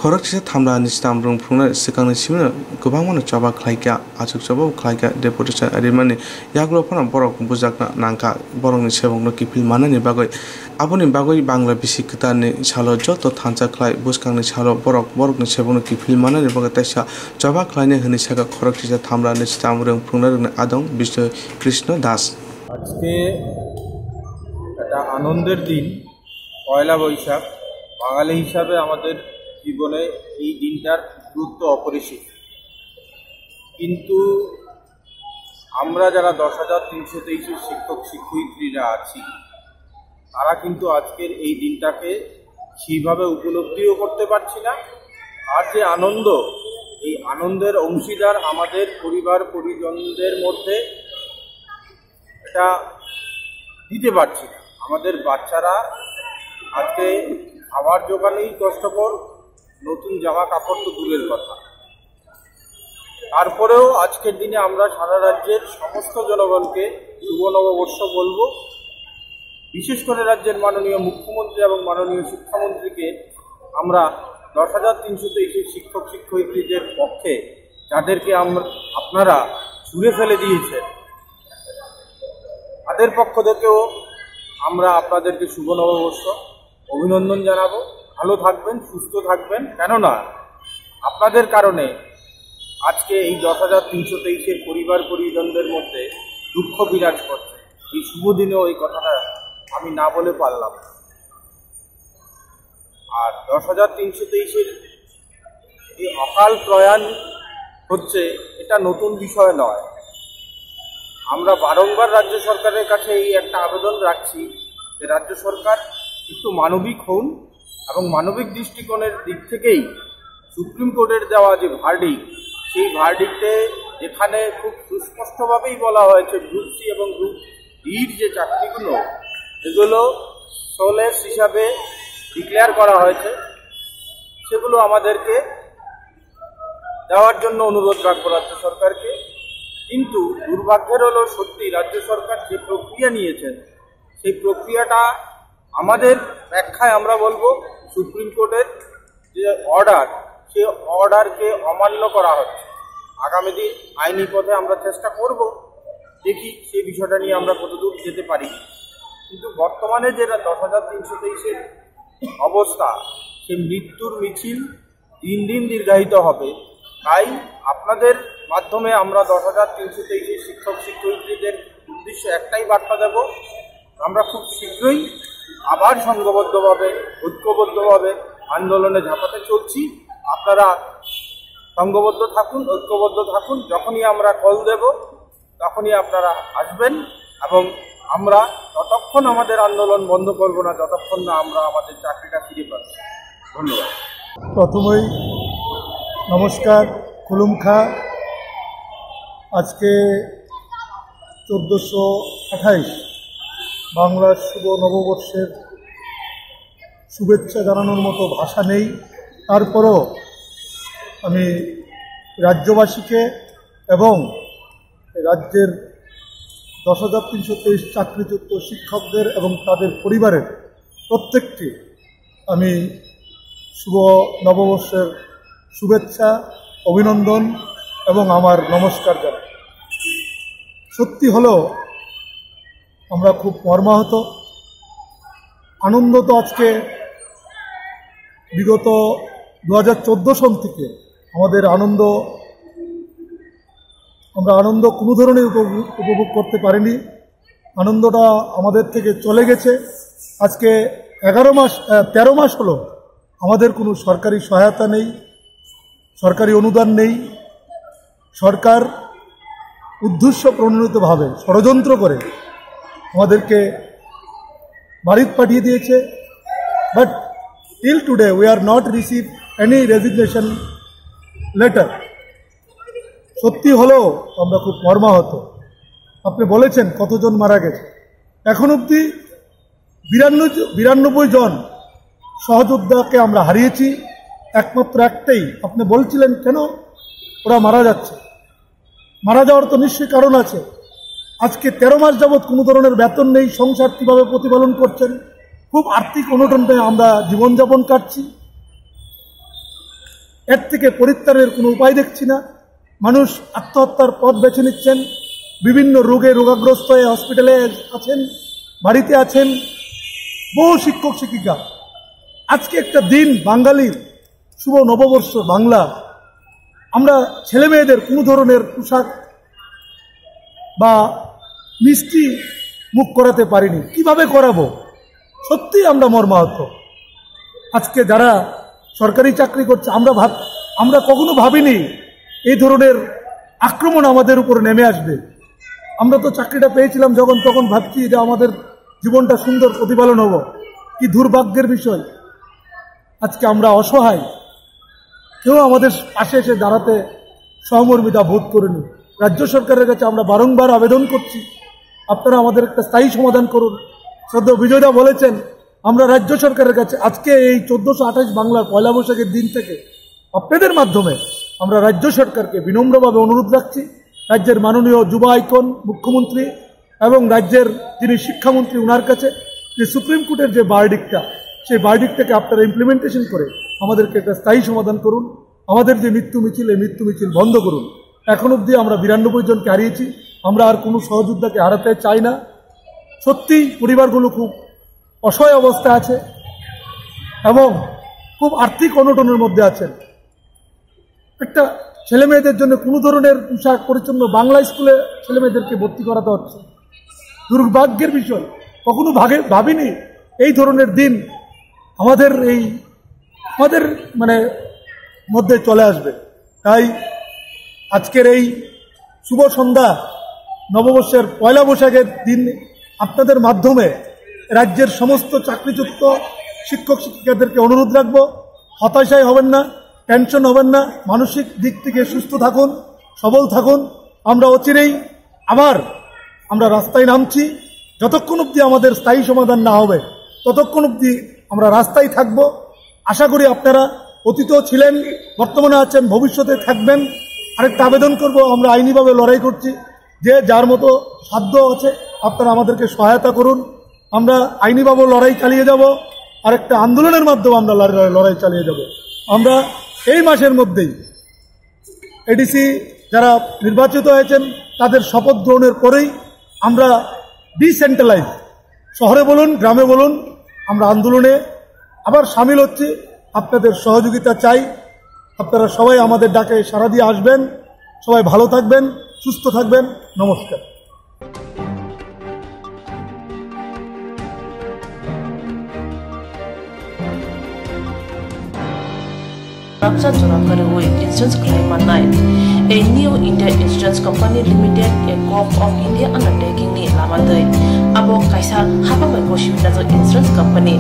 Khoroksa thamra ni stamp rwng phunuknai swkangni simi no kwbangma no choba khlaikha, achuk choba bo khlaikha, deputation rimani yagulo phano borok bujakna nangkha, borokni sebokno kiphil manani bagwi. Aboni bagwi Bangla bisi kwtalni salo joto thansa khlai bwskangni salo borok borokni sebokno kiphil manani bagwi teisa choba khlainai hwnwi sakha khoroksa thamra ni stamp rwng phunuknai rwngni adong Bisnu Krishna Das. আজকে একটা আনন্দের দিন। পয়লা বৈশাখ বাঙালি হিসাবে আমাদের জীবনে এই দিনটার গুরুত্ব অপরিসীম। কিন্তু আমরা যারা দশ হাজার তিনশো তেইশের শিক্ষক শিক্ষয়িত্রীরা আছি, তারা কিন্তু আজকের এই দিনটাকে সেইভাবে উপলব্ধিও করতে পারছি না। আর যে আনন্দ, এই আনন্দের অংশীদার আমাদের পরিবার পরিজনদের মধ্যে এটা দিতে পারছি না। আমাদের বাচ্চারা আজকে খাবার জোগানোই কষ্টকর, নতুন জামা কাপড় তো দূরের কথা। তারপরেও আজকের দিনে আমরা সারা রাজ্যের সমস্ত জনগণকে শুভ নববর্ষ বলবো। বিশেষ করে রাজ্যের মাননীয় মুখ্যমন্ত্রী এবং মাননীয় শিক্ষামন্ত্রীকে আমরা দশ হাজার তিনশো তেইশের শিক্ষক শিক্ষয়িত্রীদের পক্ষে, যাদেরকে আমরা, আপনারা ছুঁড়ে ফেলে দিয়েছেন, তাদের পক্ষ থেকেও আমরা আপনাদেরকে শুভ নববর্ষ অভিনন্দন জানাবো। ভালো থাকবেন, সুস্থ থাকবেন, কেননা আপনাদের কারণে আজকে এই দশ হাজার তিনশো তেইশের পরিবার পরিজনদের মধ্যে দুঃখ বিরাজ করছে। এই শুভ দিনেও এই কথাটা আমি না বলে পারলাম না। আর দশ হাজার তিনশো তেইশের এই অকাল প্রয়াণ হচ্ছে, এটা নতুন বিষয় নয়। আমরা বারংবার রাজ্য সরকারের কাছে এই একটা আবেদন রাখছি যে রাজ্য সরকার একটু মানবিক হন এবং মানবিক দৃষ্টিকোণের দিক থেকেই সুপ্রিম কোর্টের দেওয়া যে ভার্ডিক্ট, সেই ভার্ডিক্টে যেখানে খুব সুস্পষ্টভাবেই বলা হয়েছে গ্রুপ সি এবং গ্রুপ ডির যে চাকরিগুলো, এগুলো সোলেস হিসাবে ডিক্লেয়ার করা হয়েছে, সেগুলো আমাদেরকে দেওয়ার জন্য অনুরোধ রাখবো রাজ্য সরকারকে। কিন্তু দুর্ভাগ্যের হলো, সত্যি রাজ্য সরকার যে প্রক্রিয়া নিয়েছেন, সেই প্রক্রিয়াটা আমাদের ব্যাখ্যায় আমরা বলবো সুপ্রিম কোর্টের যে অর্ডার, সেই অর্ডারকে অমান্য করা হচ্ছে। আগামী দিন আইনি পথে আমরা চেষ্টা করব, দেখি সেই বিষয়টা নিয়ে আমরা কতদূর যেতে পারি। কিন্তু বর্তমানে যেটা দশ হাজার তিনশো তেইশের অবস্থা, সেই মৃত্যুর মিছিল দিন দিন দীর্ঘায়িত হবে। তাই আপনাদের মাধ্যমে আমরা দশ হাজার তিনশো তেইশের শিক্ষক শিক্ষয়িত্রীদের উদ্দেশ্যে একটাই বার্তা দেব, আমরা খুব শীঘ্রই আবার সংঘবদ্ধভাবে, ঐক্যবদ্ধভাবে আন্দোলনে ঝাঁপাতে চলছি। আপনারা সংঘবদ্ধ থাকুন, ঐক্যবদ্ধ থাকুন। যখনই আমরা কল দেব, তখনই আপনারা আসবেন এবং আমরা ততক্ষণ আমাদের আন্দোলন বন্ধ করব না, যতক্ষণ না আমরা আমাদের চাকরিটা ফিরে পাচ্ছি। ধন্যবাদ। প্রথমেই নমস্কার, খুলুমখা। আজকে চোদ্দোশো আঠাইশ বাংলার শুভ নববর্ষের শুভেচ্ছা জানানোর মতো ভাষা নেই। তারপরও আমি রাজ্যবাসীকে এবং রাজ্যের দশ হাজার তিনশো তেইশ চাকরিচ্যুত শিক্ষকদের এবং তাদের পরিবারের প্রত্যেককে আমি শুভ নববর্ষের শুভেচ্ছা, অভিনন্দন এবং আমার নমস্কার জানাই। সত্যি হলো আমরা খুব মর্মাহত। আনন্দ তো আজকে বিগত দু হাজার চোদ্দো সন থেকে আমাদের আনন্দ, আমরা আনন্দ কোনো ধরনের উপভোগ, উপভোগ করতে পারিনি। আনন্দটা আমাদের থেকে চলে গেছে। আজকে এগারো মাস, আহ, তেরো মাস হলো আমাদের কোনো সরকারি সহায়তা নেই, সরকারি অনুদান নেই। সরকার উদ্দেশ্য প্রণোদিতভাবে ষড়যন্ত্র করে আমাদেরকে বাড়িত পাঠিয়ে দিয়েছে। But till today we are not receive any resignation letter. সত্যি হলেও আমরা খুব মর্মাহত। আপনি বলেছেন কতজন মারা গেছে, এখন অবধি বিরানব্বই, বিরানব্বই জন সহযোদ্ধাকে আমরা হারিয়েছি। একমাত্র একটাই, আপনি বলছিলেন কেন ওরা মারা যাচ্ছে, মারা যাওয়ার তো নিশ্চয়ই কারণ আছে। আজকে তেরো মাস যাবৎ কোনো ধরনের বেতন নেই, সংসার কিভাবে প্রতিপালন করছেন, খুব আর্থিক অনটনে আমরা জীবনযাপন কাটছি। এর থেকে পরিত্রাণের কোনো উপায় দেখছি না। মানুষ আত্মহত্যার পথ বেছে নিচ্ছেন, বিভিন্ন রোগে রোগাগ্রস্ত হয়ে হসপিটালে আছেন, বাড়িতে আছেন, বহু শিক্ষক শিক্ষিকা। আজকে একটা দিন বাঙালির, শুভ নববর্ষ বাংলা, আমরা ছেলে মেয়েদের কোনো ধরনের পোশাক বা মিষ্টি মুখ করাতে পারিনি, কিভাবে করাবো? সত্যিই আমরা মর্মাহত। আজকে যারা সরকারি চাকরি করছে, আমরা ভাব আমরা কখনো ভাবিনি এই ধরনের আক্রমণ আমাদের উপরে নেমে আসবে। আমরা তো চাকরিটা পেয়েছিলাম যখন, তখন ভাবছি যে আমাদের জীবনটা সুন্দর প্রতিফলন হবো। কি দুর্ভাগ্যের বিষয়, আজকে আমরা অসহায়, কেউ আমাদের পাশে এসে দাঁড়াতে সহমর্মিতা বোধ করেনি। রাজ্য সরকারের কাছে আমরা বারংবার আবেদন করছি, আপনারা আমাদের একটা স্থায়ী সমাধান করুন। শ্রদ্ধেয় বিজয়দা বলেছেন, আমরা রাজ্য সরকারের কাছে আজকে এই চোদ্দশো আঠাশ বাংলার পয়লা বৈশাখের দিন থেকে আপনাদের মাধ্যমে আমরা রাজ্য সরকারকে বিনম্রভাবে অনুরোধ রাখছি, রাজ্যের মাননীয় যুব আইকন মুখ্যমন্ত্রী এবং রাজ্যের যিনি শিক্ষামন্ত্রী, ওনার কাছে যে সুপ্রিম কোর্টের যে ভার্ডিক্টটা, সেই ভার্ডিক্টটাকে আপনারা ইমপ্লিমেন্টেশন করে আমাদেরকে একটা স্থায়ী সমাধান করুন। আমাদের যে মৃত্যু মিছিল, এই মৃত্যু মিছিল বন্ধ করুন। এখন অবধি আমরা বিরানব্বই জনকে হারিয়েছি। আমরা আর কোনো সহযোদ্ধাকে হারাতে চাই না। সত্যিই পরিবারগুলো খুব অসহায় অবস্থায় আছে এবং খুব আর্থিক অনটনের মধ্যে আছেন। একটা ছেলে মেয়েদের জন্য কোনো ধরনের পোশাক পরিচ্ছন্ন, বাংলা স্কুলে ছেলে মেয়েদেরকে ভর্তি করাতে হচ্ছে। দুর্ভাগ্যের বিষয়, কখনো ভাগে ভাবিনি এই ধরনের দিন আমাদের এই, আমাদের মানে মধ্যে চলে আসবে। তাই আজকের এই শুভ সন্ধ্যা, নববর্ষের পয়লা বৈশাখের দিন আপনাদের মাধ্যমে রাজ্যের সমস্ত চাকরিচ্যুত শিক্ষক শিক্ষিকাদেরকে অনুরোধ রাখবো, হতাশায় হবেন না, টেনশন হবেন না, মানসিক দিক থেকে সুস্থ থাকুন, সবল থাকুন। আমরা অচিরেই আবার আমরা রাস্তায় নামছি। যতক্ষণ অবধি আমাদের স্থায়ী সমাধান না হবে, ততক্ষণ অবধি আমরা রাস্তায় থাকব। আশা করি আপনারা অতীতেও ছিলেন, বর্তমানে আছেন, ভবিষ্যতে থাকবেন। আরেকটা আবেদন করব, আমরা আইনিভাবে লড়াই করছি, যে যার মতো সাধ্য আছে আপনারা আমাদেরকে সহায়তা করুন। আমরা আইনিভাবে লড়াই চালিয়ে যাব, আরেকটা আন্দোলনের মাধ্যমে আমরা লড়াই, লড়াই চালিয়ে যাব। আমরা এই মাসের মধ্যেই এডিসি যারা নির্বাচিত হয়েছেন, তাদের শপথ গ্রহণের পরেই আমরা ডিসেন্ট্রালাইজ, শহরে বলুন, গ্রামে বলুন, আমরা আন্দোলনে আবার সামিল হচ্ছি। আপনাদের সহযোগিতা চাই। আপনারা সবাই আমাদের ডাকে সাড়া দিয়ে আসবেন। সবাই ভালো থাকবেন, সুস্থ থাকবেন। নমস্কার। Rabsa jora kwrwi insurance khlai mannai. A New India Insurance Company Limited, a Gov of India undertaking ni lama twi. Abo kaisa hapang bai gosi winajak insurance company.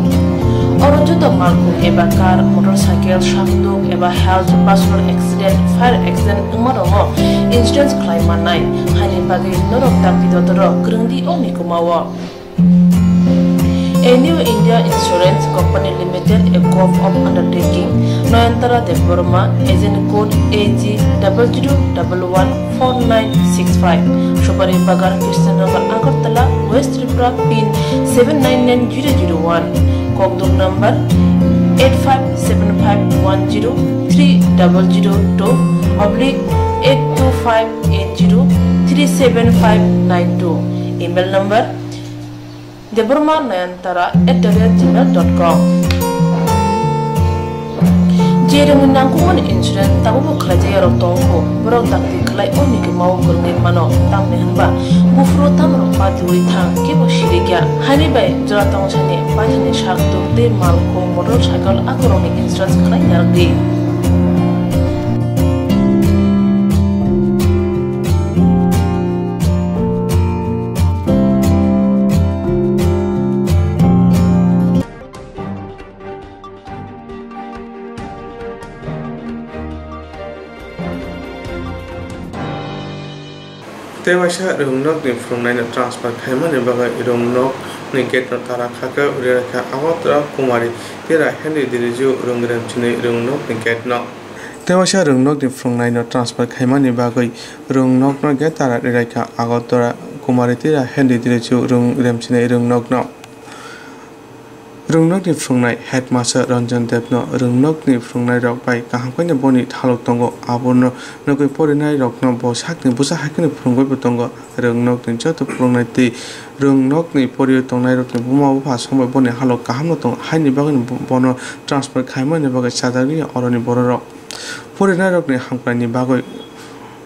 Oro joto malkhung eba car, motorcycle, sakduk eba health, personal accident, fire accident wngma rokno insurance khlai mannai. Haini bagwi norok dakti dotoro kwrwngdi o mikuma o. A New India Insurance Company Limited, a Gov of undertaking, Noyantara Debbarma, agent code A G double zero double one four nine six five, Supari Bagan, Krishnanagar, Agartala, West Tripura, pin seven nine nine zero zero one, Kokduk number eight five seven five one zero three double zero two oblique eight two five eight zero three seven five nine two, email number Debbarma Nayantara at the rate gmail dot com. Je rwngni nangkukmani insurance tabukbo khlaijak yarok tongkho, borok dakti khlai o mikima o kwrwngwi mano, tamni hwnba buphuru tamrok patiui thang kebo sirikya. Haini bai jora tong sani paithani sak tuk tei malkhung motor cycle akorokni insurance khlai narwkdi. Tei waisa rwngnokni phrwngnaino transfer khaimani bagwi rwngnokni gate-no tara khakhe uri raikha Agartala Kumari Tira Henry Diriju rwng remchini rwngnokni gate-no. Tei waisa rwngnokni phrwngnaino transfer khaimani bagwi rwngnokno gate tara uri raikha Agartala Kumari Tira Henry Diriju rwng remchini rwngnokno. Rwngnokni phwrwngnai headmaster Ranjan Debno rwngnokni phwrwngnairok bai kaham khe boni thalok tongo, abono nugwi porinairokno bo sakni bwsa hai kheno phwrwngwibo tongo. Rwngnokni joto phwrwngnai tei rwngnokni poriwi tongnairokni buma bupha songbai boni halok kahamno tongo, haini bagwino bo-, bono transfer khaimani bagwi chajakliya oroni bororok. Porinairokni hamkraini bagwi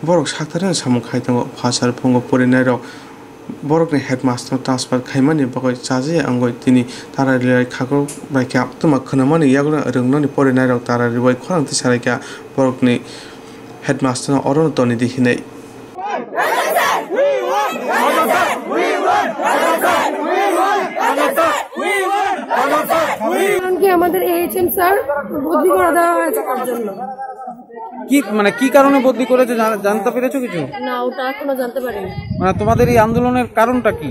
borok saktarino samung khai tongo. Phasar phungo porinairok borokni headmaster transfer khaimani bagwi chajaya wngwi tini tara rilai khakro bai kha. Tuma khwnamani yagulo rwngnokni porinairok tara ribai khorang tisaraikha borokni headmaster no orono tonidi hinwi. কারণ কি আমাদের AHM sir বদলি করে দেওয়া হয়েছে তার জন্য। কি, মানে, কি কারণে বদলি করেছে জানা-, জানতে পেরেছো কিছু? না, ওটা এখনো জানতে পারিনি। মানে, তোমাদের এই আন্দোলনের কারণটা কি?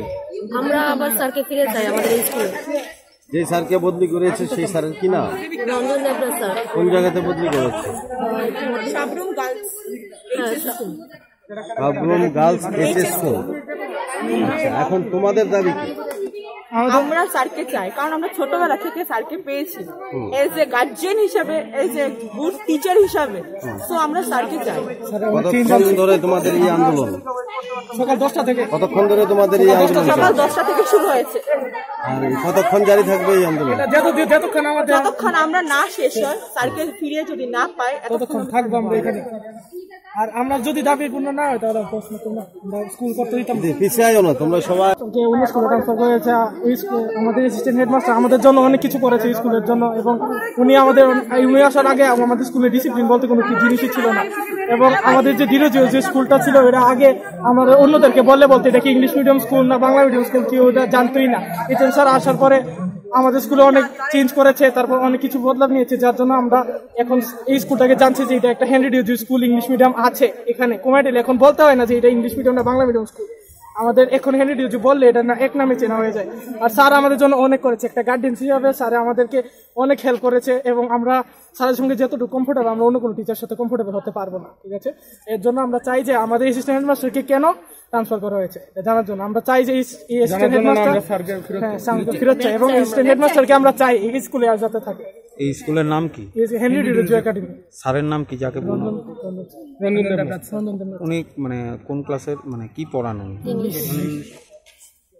আমরা আবার স্যারকে ফিরে চাই আমাদের এই স্কুলে। যে স্যারকে বদলি করেছে, সেই স্যারের কি নাম? রঞ্জন দেবরাজ স্যার। কোন জায়গাতে বদলি করেছে? সাবরুম গার্লস। হ্যাঁ, Sabroom. Sabroom girls HS school. আচ্ছা, এখন তোমাদের দাবি কি? আমরা স্যারকে চাই, কারণ আমরা ছোটবেলা থেকে স্যারকে পেয়েছি। হুম। এজ এ গার্জিয়ান হিসাবে, এজ এ গুড টিচার হিসাবে। হুম। সো আমরা স্যারকে চাই। কতক্ষণ ধরে তোমাদের এই আন্দোলন? সকাল দশটা থেকে। কতক্ষণ ধরে তোমাদের এই আন্দোলন? সকাল দশটা থেকে শুরু হয়েছে। আর কতক্ষণ জারি থাকবে এই আন্দোলন? যত, যতক্ষণ আমাদের যতক্ষণ আমরা না শেষ হয়, স্যারকে ফিরিয়ে যদি না পাই, ততক্ষণ এতক্ষণ থাকবো আমরা এখানে। আর আমরা যদি দাবি পূর্ণ না হয়, তাহলে প্রশ্ন করবো না। আমরা স্কুল করতে দিতাম না। জি, পিছিয়ে আইও না, তোমরা সবাই। যে উনি স্কুলে ট্রান্সফার করেছে, এই স্কুল, আমাদের অ্যাসিস্ট্যান্ট হেডমাস্টার আমাদের জন্য অনেক কিছু করেছে স্কুলের জন্য, এবং উনি আমাদের, উনি আসার আগে আমাদের স্কুলে ডিসিপ্লিন বলতে কোনো কি জিনিসই ছিল না, এবং আমাদের যে দৃঢ় যে, যে স্কুলটা ছিল, এটা আগে আমরা অন্যদেরকে বললে বলতে এটা কি ইংলিশ মিডিয়াম স্কুল না বাংলা মিডিয়াম স্কুল, কেউ এটা জানতোই না। এইচএম স্যার আসার পরে আমাদের স্কুলে অনেক চেঞ্জ করেছে, তারপর অনেক কিছু বদলাব নিয়েছে, যার জন্য আমরা এখন এই স্কুলটাকে জানছি যে এটা একটা hundred UG school, English medium আছে এখানে কুমারটুলি। এখন বলতে হয় না যে এটা ইংলিশ মিডিয়াম না বাংলা মিডিয়াম স্কুল। আমাদের এখন হ্যান্ডেড ইউজি বললে এটা না এক নামে চেনা হয়ে যায়। আর স্যার আমাদের জন্য অনেক করেছে, একটা গার্ডিয়ান হিসাবে স্যার আমাদেরকে অনেক হেল্প করেছে, এবং আমরা স্যারের সঙ্গে যতটুকু কমফোর্টেবল, আমরা অন্য কোনো টিচার সাথে কমফোর্টেবল হতে পারবো না, ঠিক আছে? এর জন্য আমরা চাই যে আমাদের অ্যাসিস্ট্যান্ট হেডমাস্টারকে কেন ট্রান্সফার করা হয়েছে, এটা জানার জন্য। আমরা চাই যে এই, এই অ্যাসিস্ট্যান্ট জানার জন্য হেডমাস্টার, আমরা স্যারকে ফিরত হ্যাঁ, চাই। স্যারকে ফিরত চাই, এবং অ্যাসিস্ট্যান্ট হেডমাস্টারকে আমরা চাই এই স্কুলে আর যাতে থাকে। এই স্কুলের নাম কি? এই যে হেনরি ডিরোজিও একাডেমি। স্যারের নাম কি, যাকে বললাম? রঞ্জন, রঞ্জন। রঞ্জন দেবনাথ। রঞ্জন দেবনাথ। উনি, মানে, কোন ক্লাসের, মানে, কি পড়ান উনি? ইংলিশ।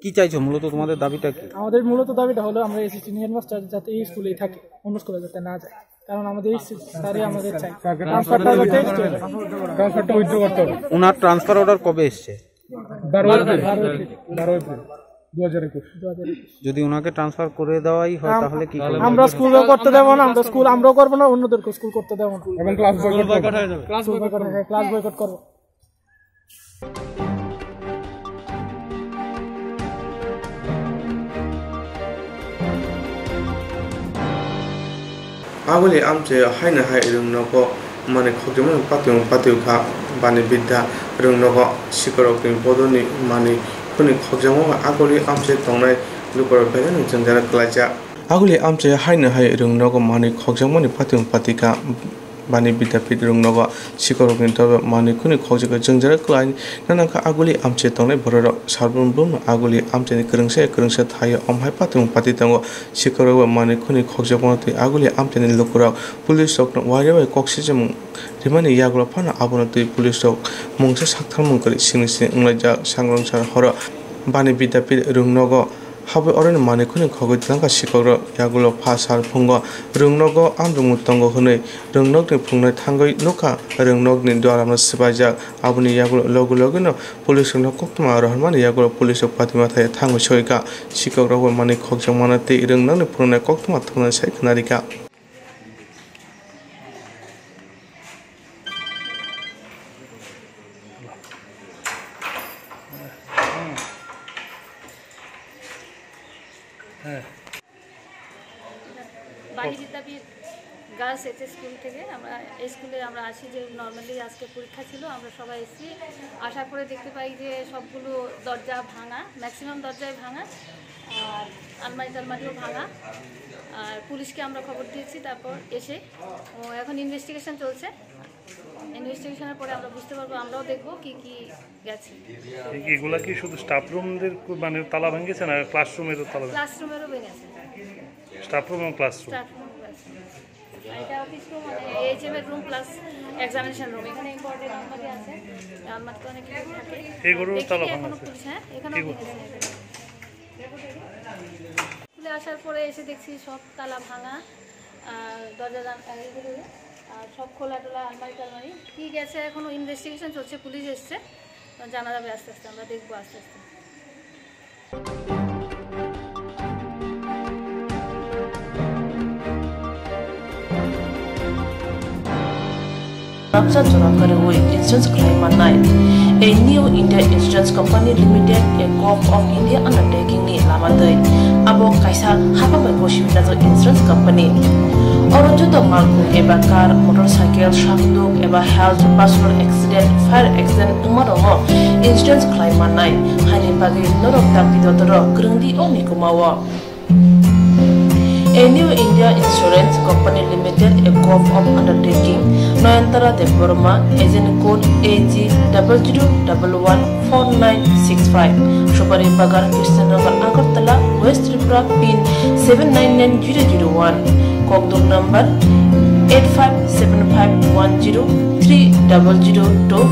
কি চাইছো মূলত, তোমাদের দাবিটা কি? আমাদের মূলত দাবিটা হলো আমরা অ্যাসিস্ট্যান্ট হেডমাস্টার যাতে এই স্কুলেই থাকে, অন্য স্কুলে যাতে না যায়, কারণ আমাদের এই স্যারই আমাদের চাই। ট্রান্সফারটা যাতে ট্রান্সফারটা উইথড্র করতে হবে। ওনার ট্রান্সফার অর্ডার কবে এসছে? বারো এপ্রিল। বারো এপ্রিল। বারো এপ্রিল দু হাজার একুশ। যদি ওনাকে ট্রান্সফার করে দেওয়াই হয়, আম-, তাহলে কি করবেন? আমরা স্কুলও করতে দেবো না, আমরা স্কুল আমরাও করবো না, অন্যদেরকে স্কুল করতে দেবো না। এবং ক্লাস বয়কট করবো। ক্লাস বয়কট, হ্যাঁ, ক্লাস বয়কট করবো। Aguli amchai haino hai rwngnogo manwi khokjakmani patwi patwi kha. Bani bidya rwngnogo sikorokni bodolni manwi khuni khokjakma bai aguli amchai tongnai lukurok belai no jwngjal kwlaijak. Aguli amchai haino hai rwngnogo manwi khokjakmani patwi patwi kha. Bani Vidyapith rwngnogo sikorokni dobe manwi khuni khokjagwi jwngjal kwlai nangkha aguli amchai tongnai bororok. Salbrum brumno aguli amchaini kwrwngsa ya kwrwngsa thaio, omo hai patwng pati tongo. Sikorok bai manwi khuni khokjakmano twi aguli amchaini lukurok police rokno uaria bai kok sichimung rimani yagulo phano abono twi police rok mungsa saktharmung kwrwi sini sini wnglaijak. Sangrong sal horo Bani Vidyapith rwngnogo habwi oroni manwi khuni khogwi tlangkha sikorok. Yagulo pha sal phungo rwngnogo amrwngmung tongo hwnwi rwngnokni phungnai thangwi nukha. Rwngnokni duaramno swbaijak, aboni yagulo logi logino police rokno koktwma rohormani yagulo police rok patwima thai thangwi soika. Sikorok bai manwi khokjakmano tei rwngnokni phungnai koktwma thumnani sai khwnarikha. বাণী বিদ্যাপীঠ girls HS school থেকে আমরা, এই স্কুলে আমরা আসি যে নর্মালি আজকে পরীক্ষা ছিল, আমরা সবাই এসেছি। আসার পরে দেখতে পাই যে সবগুলো দরজা ভাঙা, ম্যাক্সিমাম দরজাই ভাঙা, আর আলমারি টালমারিও ভাঙা। আর পুলিশকে আমরা খবর দিয়েছি, তারপর এসে ও এখন ইনভেস্টিগেশন চলছে। ইনভেস্টিগেশনের পরে আমরা বুঝতে পারবো, আমরাও দেখবো কি কি গেছে। এ-, এগুলা কি শুধু স্টাফ রুমদের কু-, মানে তালা ভেঙেছে না ক্লাসরুমেরও তালা ভেঙেছে? ক্লাসরুমেরও ভেঙেছে। Staff room ও classroom। Staff room, classroom। আর এটা অফিস রুম, মানে এইচএম এর রুম প্লাস এক্সামিনেশন রুম। এখানে ইম্পর্টেন্ট আলমারি আছে, আলমারিতে অনেক কিছু থাকে। এই ঘরেও দেখি তালা কি ভাঙা এখনো আছে। খুলছে, হ্যাঁ? এখানেও এই ঘর- ভেঙেছে। খুলে আসার পরে এসে দেখছি সব তালা ভাঙা, আর দরজা জান-, আর এগুলো, আর সব খোলা টোলা, আলমারি টালমারি। কি গেছে এখনো ইনভেস্টিগেশন চলছে, পুলিশ এসছে, জানা যাবে আস্তে আস্তে, আমরা দেখবো আস্তে আস্তে। Rabsa jora kariwi insurance khlai mannai. A New India Insurance Company Limited, a Govt of India undertaking ni lama twi. Abo kaisa hapha bai bo sibinajak insurance company. Oro joto malkhung eba car, motorcycle, sakduk eba health, personal accident, fire accident wngma rokno insurance khlai mannai. Haini bagwi norok dakti dotoro kwrwngdi o mikuma o. A New India Insurance Company Limited, a Govt of undertaking, Nayantara Debbarma, agent code A G double zero double one four nine six five, Supari Bagan, Krishnanagar, Agartala, West Tripura, pin seven nine nine zero zero one, Kokdum number eight five seven five one zero three double zero two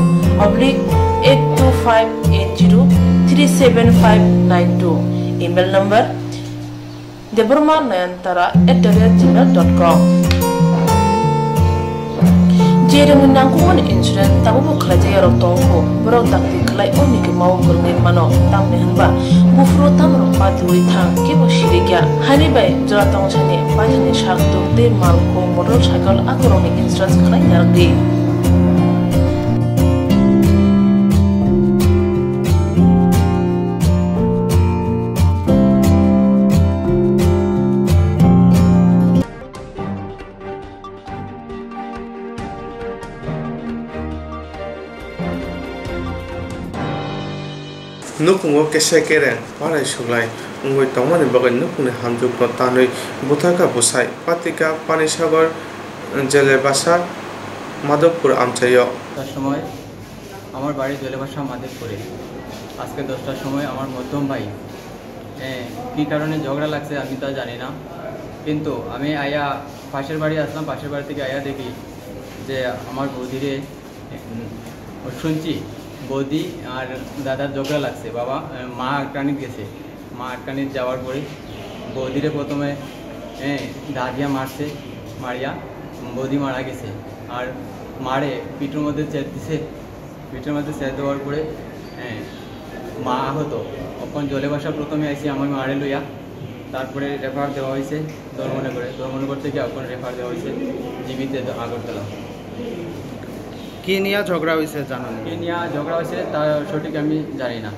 oblique eight two five eight zero three seven five nine two, email number Debbarma Nayantara at the rate gmail dot com. Je rwngni nangkukmani insurance tabukbo khlaijak yarok tongkho, borok dakti khlai o mikima o kwrwngwi mano, tamni hwnba buphuru tamrok patiwi thang, kebo sirikya. Haini bai jora tongsani paithani sak tuk tei malkhung, motorcycle, akorokni insurance khlai narwkdi. Nukhungo kese kereng, parai suglai wngwi tongmani bagwi nukhungni hamjwkno tanwi buthaka bwsai Patika Panisagar, Jelebasa, Madhopur amchaio. দশটার সময় আমার বাড়ি জলেবাসা মাধবপুরে। আজকে দশটার সময় আমার মধ্যম ভাই, এ, কী কারণে ঝগড়া লাগছে আমি তা জানি না, কিন্তু আমি আয়া পাশের বাড়ি আসলাম, পাশের বাড়ি থেকে আয়া দেখি যে আমার বৌদিরে, উম, শুনছি বৌদি আর দাদার ঝগড়া লাগছে, বাবা, এ, মা আটকানিত গেছে। মা আটকানিত যাওয়ার পরে বৌদিরে প্রথমে, এ, দা দিয়া মারছে, মারিয়া বৌদি মারা গেছে। আর মারে পিঠের মধ্যে চেপ দিছে, পিঠের মধ্যে চেপ দেওয়ার পরে, এ, মা আহত। অখন জলেবাসা প্রথমে আইছি আমার মারে লইয়া, তারপরে রেফার দেওয়া হয়েছে ধর্মনগরে, ধর্মনগর থেকে এখন রেফার দেওয়া হয়েছে জিবিতে আগরতলা। কি নিয়ে ঝগড়া হয়েছে জানো নি? কি নিয়ে ঝগড়া হয়েছে তা সঠিক আমি জানি না।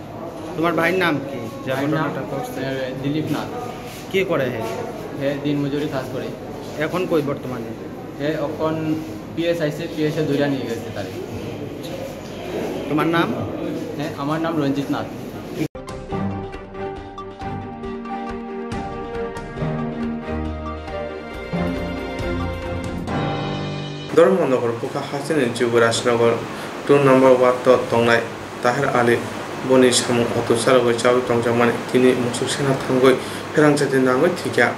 তোমার ভাইয়ের নাম কি? যে ভাইয়ের নাম, ঘটনাটা ঘটছে? এ, দিলীপ নাথ। কি করে হে? হে দিনমজুরি কাজ করে। এখন কই বর্তমানে? হে এখন পিএস আইছে, পিএস এ ধরিয়া নিয়ে গেছে তারে। তোমার নাম? হ্যাঁ, আমার নাম রঞ্জিত Nath. Dharmanagar bukha hasteni Jubrajnagar two number ward o tongnai Tahir Ali boni samung auto chalogwi chawi tongjakmani tini musuk sena thangwi pherang chati nangwi thikya.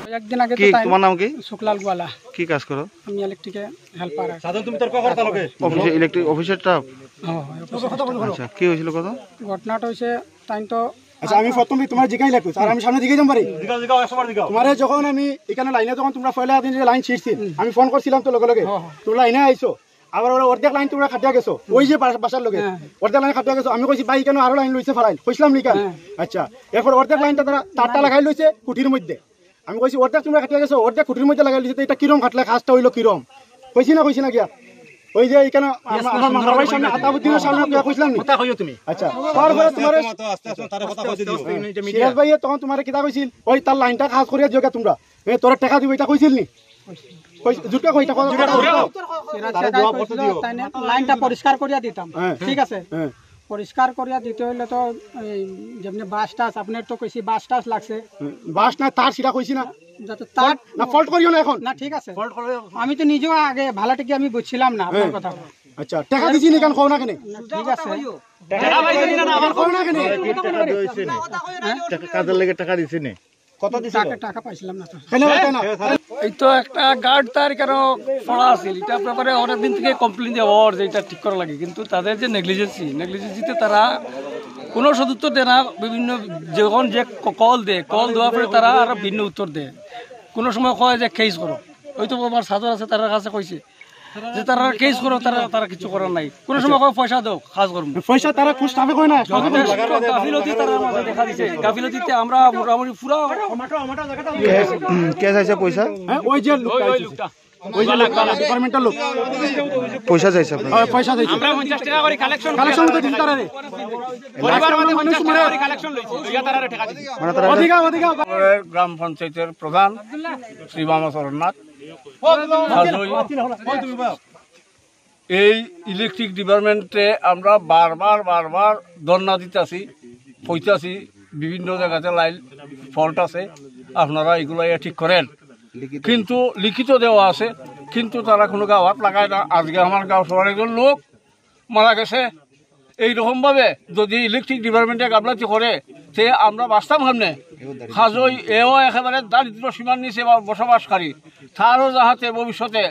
কয়েকদিন আগে তো কি, তাই তোমার নাম কি? শুক্লাল গোয়ালা। কি কাজ করো? আমি ইলেকট্রিকে হেল্পার আছি। সাধন, তুমি তর্ক করো তার লগে। অফিসে, ইলেকট্রিক অফিসের স্টাফ? হ্যাঁ, হ্যাঁ, অফিসে। আচ্ছা, কি হয়েছিল কথা? ঘটনাটা হয়েছে, তাই তো আচ্ছা, আমি প্রথমে তোমার জিগাই লাগতো, আর আমি সামনে দিকে যাম পারি। জিগাও, জিগাও, একশো বার জিগাও। তোমারে যখন আমি এখানে লাইনে যখন তোমরা পয়লা দিন যে লাইন ছিঁড়ছিল, হুম। আমি ফোন করছিলাম তো লগে লগে। হ্যাঁ, হ্যাঁ। তোমরা লাইনে আইছো, আবার ওরা অর্ধেক লাইন তোমরা কাটিয়া গেছো, ওই যে বা-, বাসার লগে। হ্যাঁ। অর্ধেক লাইন কাটিয়া গেছো, আমি কইছি, "ভাই, কেন আরো লাইন লইছে ফালাইন?" কইছিলাম নি কেন? হ্যাঁ। আচ্ছা, এরপর অর্ধেক লাইনটা তারা তারটা লাগাই লইছে খুঁটির মধ্যে। আমি কইছি, "অর্ধেক তোমরা কাটিয়া গেছো, অর্ধেক খুঁটির মধ্যে লাগাই লইছে, তো এটা কিরম কাটলে কাজটা হইলো কিরম?" কইছি না, কইছি না গিয়া? ওই যে এখানে আমার, আমার মামার বাড়ির সামনে আতাউদ্দিনের সামনে গিয়া কইছিলাম নি? কথা কইও তুমি। আচ্ছা, তারপরে তোমার আস্তে আস্তে তারে কথা কইতে দিও। সিরাজ ভাই তখন তোমারে কিতা কইছিল? ওই তার লাইনটা কাজ করিয়া দিও গিয়া তোমরা। এ, তোরা টাকা দিবে, এটা কইছিল নি? কই, জুটকে কই, এটা কথা, কথা বলো। সিরাজ তারা সাহেব জবাব করতে কইছিল, দিও। তাই না? লাইনটা পরিষ্কার করিয়া দিতাম। হ্যাঁ। ঠিক আছে? হ্যাঁ। পরিষ্কার করিয়া দিতে হইলে তো এই যেমনি বাস টাস, আপনার তো কইছি বাস টাস লাগছে। হুম, বাস না, তার সেটা কইছি না। যাতে তার না, ফল্ট করিও না এখন। না, ঠিক আছে। ফল্ট করিও। আমি তো নিজেও আগে ভাড়াটিকে আমি বুঝছিলাম না আপনার হ্যাঁ। কথা। আচ্ছা, টাকা দিছি নি কেন কও না কেন? না, ঠিক আছে। টাকা পাইছি নি না, না, আমার কও না কেন? টাকা দিছি নি? টাকা, কাজের লেগে টাকা দিছি নি? কত দিছিল? টাকা, টাকা পাইছিলাম না তো। কেন, কেন? এই তো একটা গার্ড তার কেন পড়া আছে, এটার ব্যাপারে অনেক দিন থেকে কমপ্লেন দেওয়া ওর যে এটা ঠিক করা লাগে, কিন্তু তাদের যে নেগলিজেন্সি, নেগলিজেন্সিতে তারা কোনো সদুত্তর দেয় না। বিভিন্ন যখন যে ক-, কল দেয়, কল দেওয়ার পরে তারা আরো ভিন্ন উত্তর দেয়। কোনো সময় কয় যে কেস করো, ওই তো আমার সাদর আছে, তার কাছে কইছে যে তারা কেস করো, তারা, তারা কিছু করার নাই। কোনো সময় কয় পয়সা দাও, কাজ করবো। পয়সা তারা খুশ থাকে কয় না। যথেষ্ট গাফিলতি তারা আমাদের দেখা দিছে। গাফিলতিতে আমরা মোটামুটি পুরা কেস, উম, কেস আছে পয়সা? হ্যাঁ, ওই যে লোকটা ওই, ওই আছে। লোকটা। ওই যে লোকটা, ডিপার্টমেন্টের লোক। পয়সা চাইছে আপনার? হ্যাঁ, পয়সা চাইছে। আমরা পঞ্চাশ টাকা করে কালেকশন কালেকশন তো দিন তারা রে। পরিবার মধ্যে মানুষ পঞ্চাশ টাকা মারা করে কালেকশন লইছে। ইয়া তারা রে টাকা দিছে। মানে তারা অধিকা, অধিকা। গ্রাম পঞ্চায়েতের প্রধান শ্রী বামাচরণ নাথ। এই ইলেকট্রিক ডিপার্টমেন্টে আমরা বারবার, বারবার ধর্ণা দিতাছি, কইতাছি, বিভিন্ন জায়গাতে লাইন ফল্ট আছে, আপনারা এগুলো ইয়ে ঠিক করেন। কিন্তু লিখিত দেওয়া আছে, কিন্তু তারা কোনো গাওয়াত লাগায় না। আজকে আমার গাঁও সভার একজন লোক মারা গেছে। এইরকম ভাবে যদি ইলেকট্রিক ডিপার্টমেন্টে গাফলতি করে, তে আমরা বাঁচতাম সামনে। কাজই এও একেবারে দারিদ্র সীমার নিচে বা-, বসবাসকারী, তারও যাহাতে ভবিষ্যতে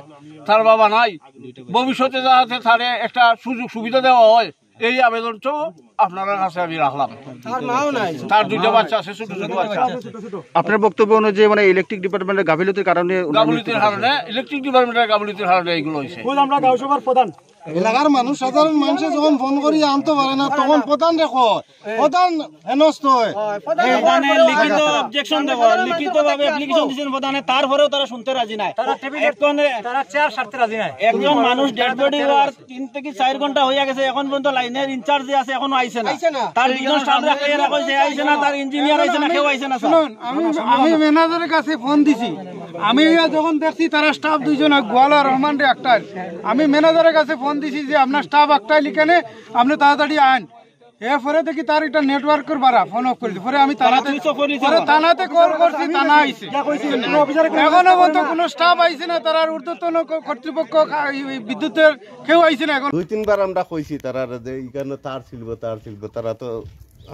তার বাবা নাই, ভবিষ্যতে যাহাতে তারে একটা সুযোগ সুবিধা দেওয়া হয়, এই আবেদনটাও আপনার কাছে আমি রাখলাম। তার মাও নাই। তার দুইটা বাচ্চা আছে, ছোট ছোট বাচ্চা। আপনার বক্তব্য অনুযায়ী মানে ইলেকট্রিক ডিপার্টমেন্টের গাফিলতির কারণে ওনার মৃত্যু গাফিলতির ঘটেছে। কারণে, ইলেকট্রিক ডিপার্টমেন্টের গাফিলতির কারণে এইগুলো হয়েছে। খোদ আমরা গাঁও সভার প্রধান। এলাকার মানুষ, সাধারণ মানুষে যখন ফোন করি আনতে পারে না, তখন প্রধান রেখো, প্রধান হেনস্থ হয়। প্রধানে লিখিত অবজেকশন দেবো, লিখিতভাবে অ্যাপ্লিকেশন দিয়েছেন প্রধানে, তারপরেও তারা শুনতে রাজি নাই। তারা টেবিলে, এখন তারা চেয়ার ছাড়তে রাজি নাই। একজন মানুষ ডেড বডি হওয়ার তিন থেকে চার ঘন্টা হয়ে গেছে, এখন পর্যন্ত লাইনের ইনচার্জ যে আছে এখনো আইছে না। আইছে না। তার দুজন স্টাফ রাখে, এরা কইছে আইছে না, তার ইঞ্জিনিয়ার আইছে না, কেউ আইছে না, স্যার। শুনুন, আমি, আমি ম্যানেজারের কাছে ফোন দিছি। আমি ইয়া যখন দেখছি তারা স্টাফ দুইজন, গোয়ালা রহমান রে একটা, আমি ম্যানেজারের কাছে ফোন দিছি যে আপনার স্টাফ একটা লিখানে, আপনি তাড়াতাড়ি আন। এরপরে দেখি তার একটা নেটওয়ার্কের বাড়া, ফোন অফ করে দিছে। পরে আমি তারা থানাতে, সুইচ অফ করে দিছে পরে আমার। থানাতে কল করছি, থানা আইছে। ইয়া কইছি, কোনো অফিসারে কোনো এখনো ব্যবস্থা পর্যন্ত করে না। কোনো স্টাফ আইছে না, তারার ঊর্ধ্বতন ক-, কর্তৃপক্ষ কা-, এই, এই বিদ্যুতের কেউ আইছে না এখন। দুই তিনবার আমরা কইছি তারা যে এখানে তার ছিল, তার ছিল, তারা তো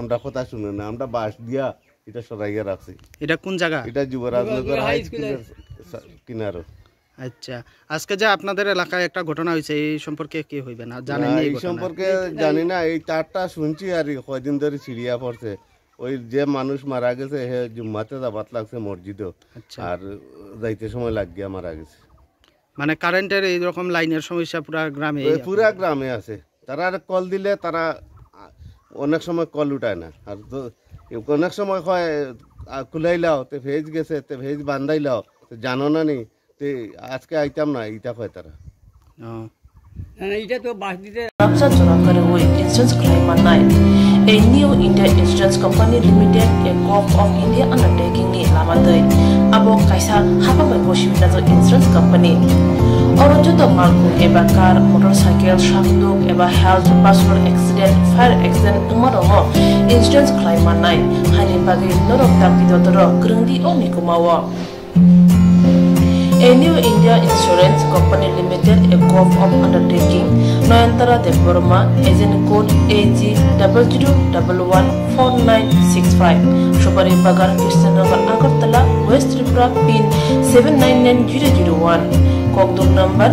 আমরা কথা শুনে না, আমরা বাঁশ দিয়া এটা সরাইয়া রাখছি। এটা কোন জায়গা? এটা যুবরাজনগর যুবরাজনগর হাই হাই স্কুলের স্কুলের সা-, কিনারো। আচ্ছা, আজকে যে আপনাদের এলাকায় একটা ঘটনা হয়েছে, এই সম্পর্কে কি হইবে না? জানেন না না, এই এই ঘটনা? সম্পর্কে জানি না। এই তারটা শুনছি আর কি, কয়দিন ধরে ছিড়িয়া পড়ছে। ওই যে মানুষ মারা গেছে, হে জুম্মাতে যাবাত লাগছে মসজিদও। আচ্ছা। আর যাইতে সময় লাগিয়া মারা গেছে। মানে কারেন্টের এইরকম লাইনের সমস্যা পুরা গ্রামে? ওই পুরা গ্রামে আছে। তারা আর কল দিলে তারা, আ, অনেক সময় কল উঠায় না। আর তো অনেক সময় কয়, আ, "খুলাইলাও, তে ফেজ গেছে, তে ফেজ বান্ধাইলাও, তো জানো না নি, তে আজকে আইতাম না", ইটা কয় তারা। ও। না, না, এটা তো বাস দিতে Rabsa jora kwrwi insurance khlai mannai. A New India Insurance Company Limited, a Gov of India undertaking ni lama twi. Abo kaisa hapang bai bosi winajak insurance company. Oro joto malkhung eba car, motorcycle, sakduk eba health, personal accident, fire accident wngma rokno insurance khlai mannai. Haini bagwi norok dakti dotorok kwrwngdi o mikuma o. A New India Insurance Company Limited, a Gov of undertaking, Nayantara Debbarma, agent code A G double zero double one four nine six five, Subari Bagan, Krishnanagar, Agartala, West Tripura, pin seven nine nine zero zero one, Kokdum number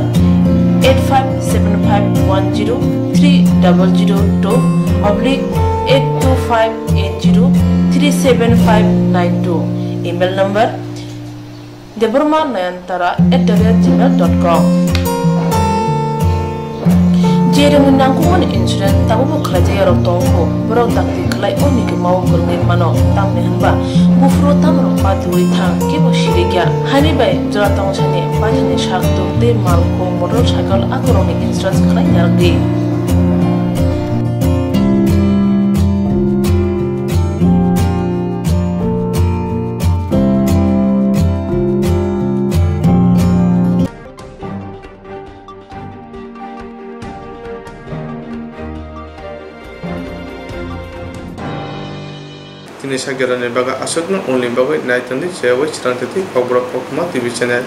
eight five seven five one zero three double zero two oblique eight two five eight zero three seven five nine two, email number Debbarma Nayantara at the rate gmail dot com. Je rwngni nangkukmani insurance tabukbo khlaijak yarok tongkho, borok dakti khlai o mikima o kwrwngwi mano, tamni hwnba buphuru tamrok patiui thang, kebo sirikya. Haini bai jora tongsani paithani sak tuk tei malkhung motorcycle akorokni insurance khlai narwkdi. Tini sagerani bagwi aswkno, ulni bagwi nai tongdi, jewai chwrang tongdi Kokborok Koktwma T V channel.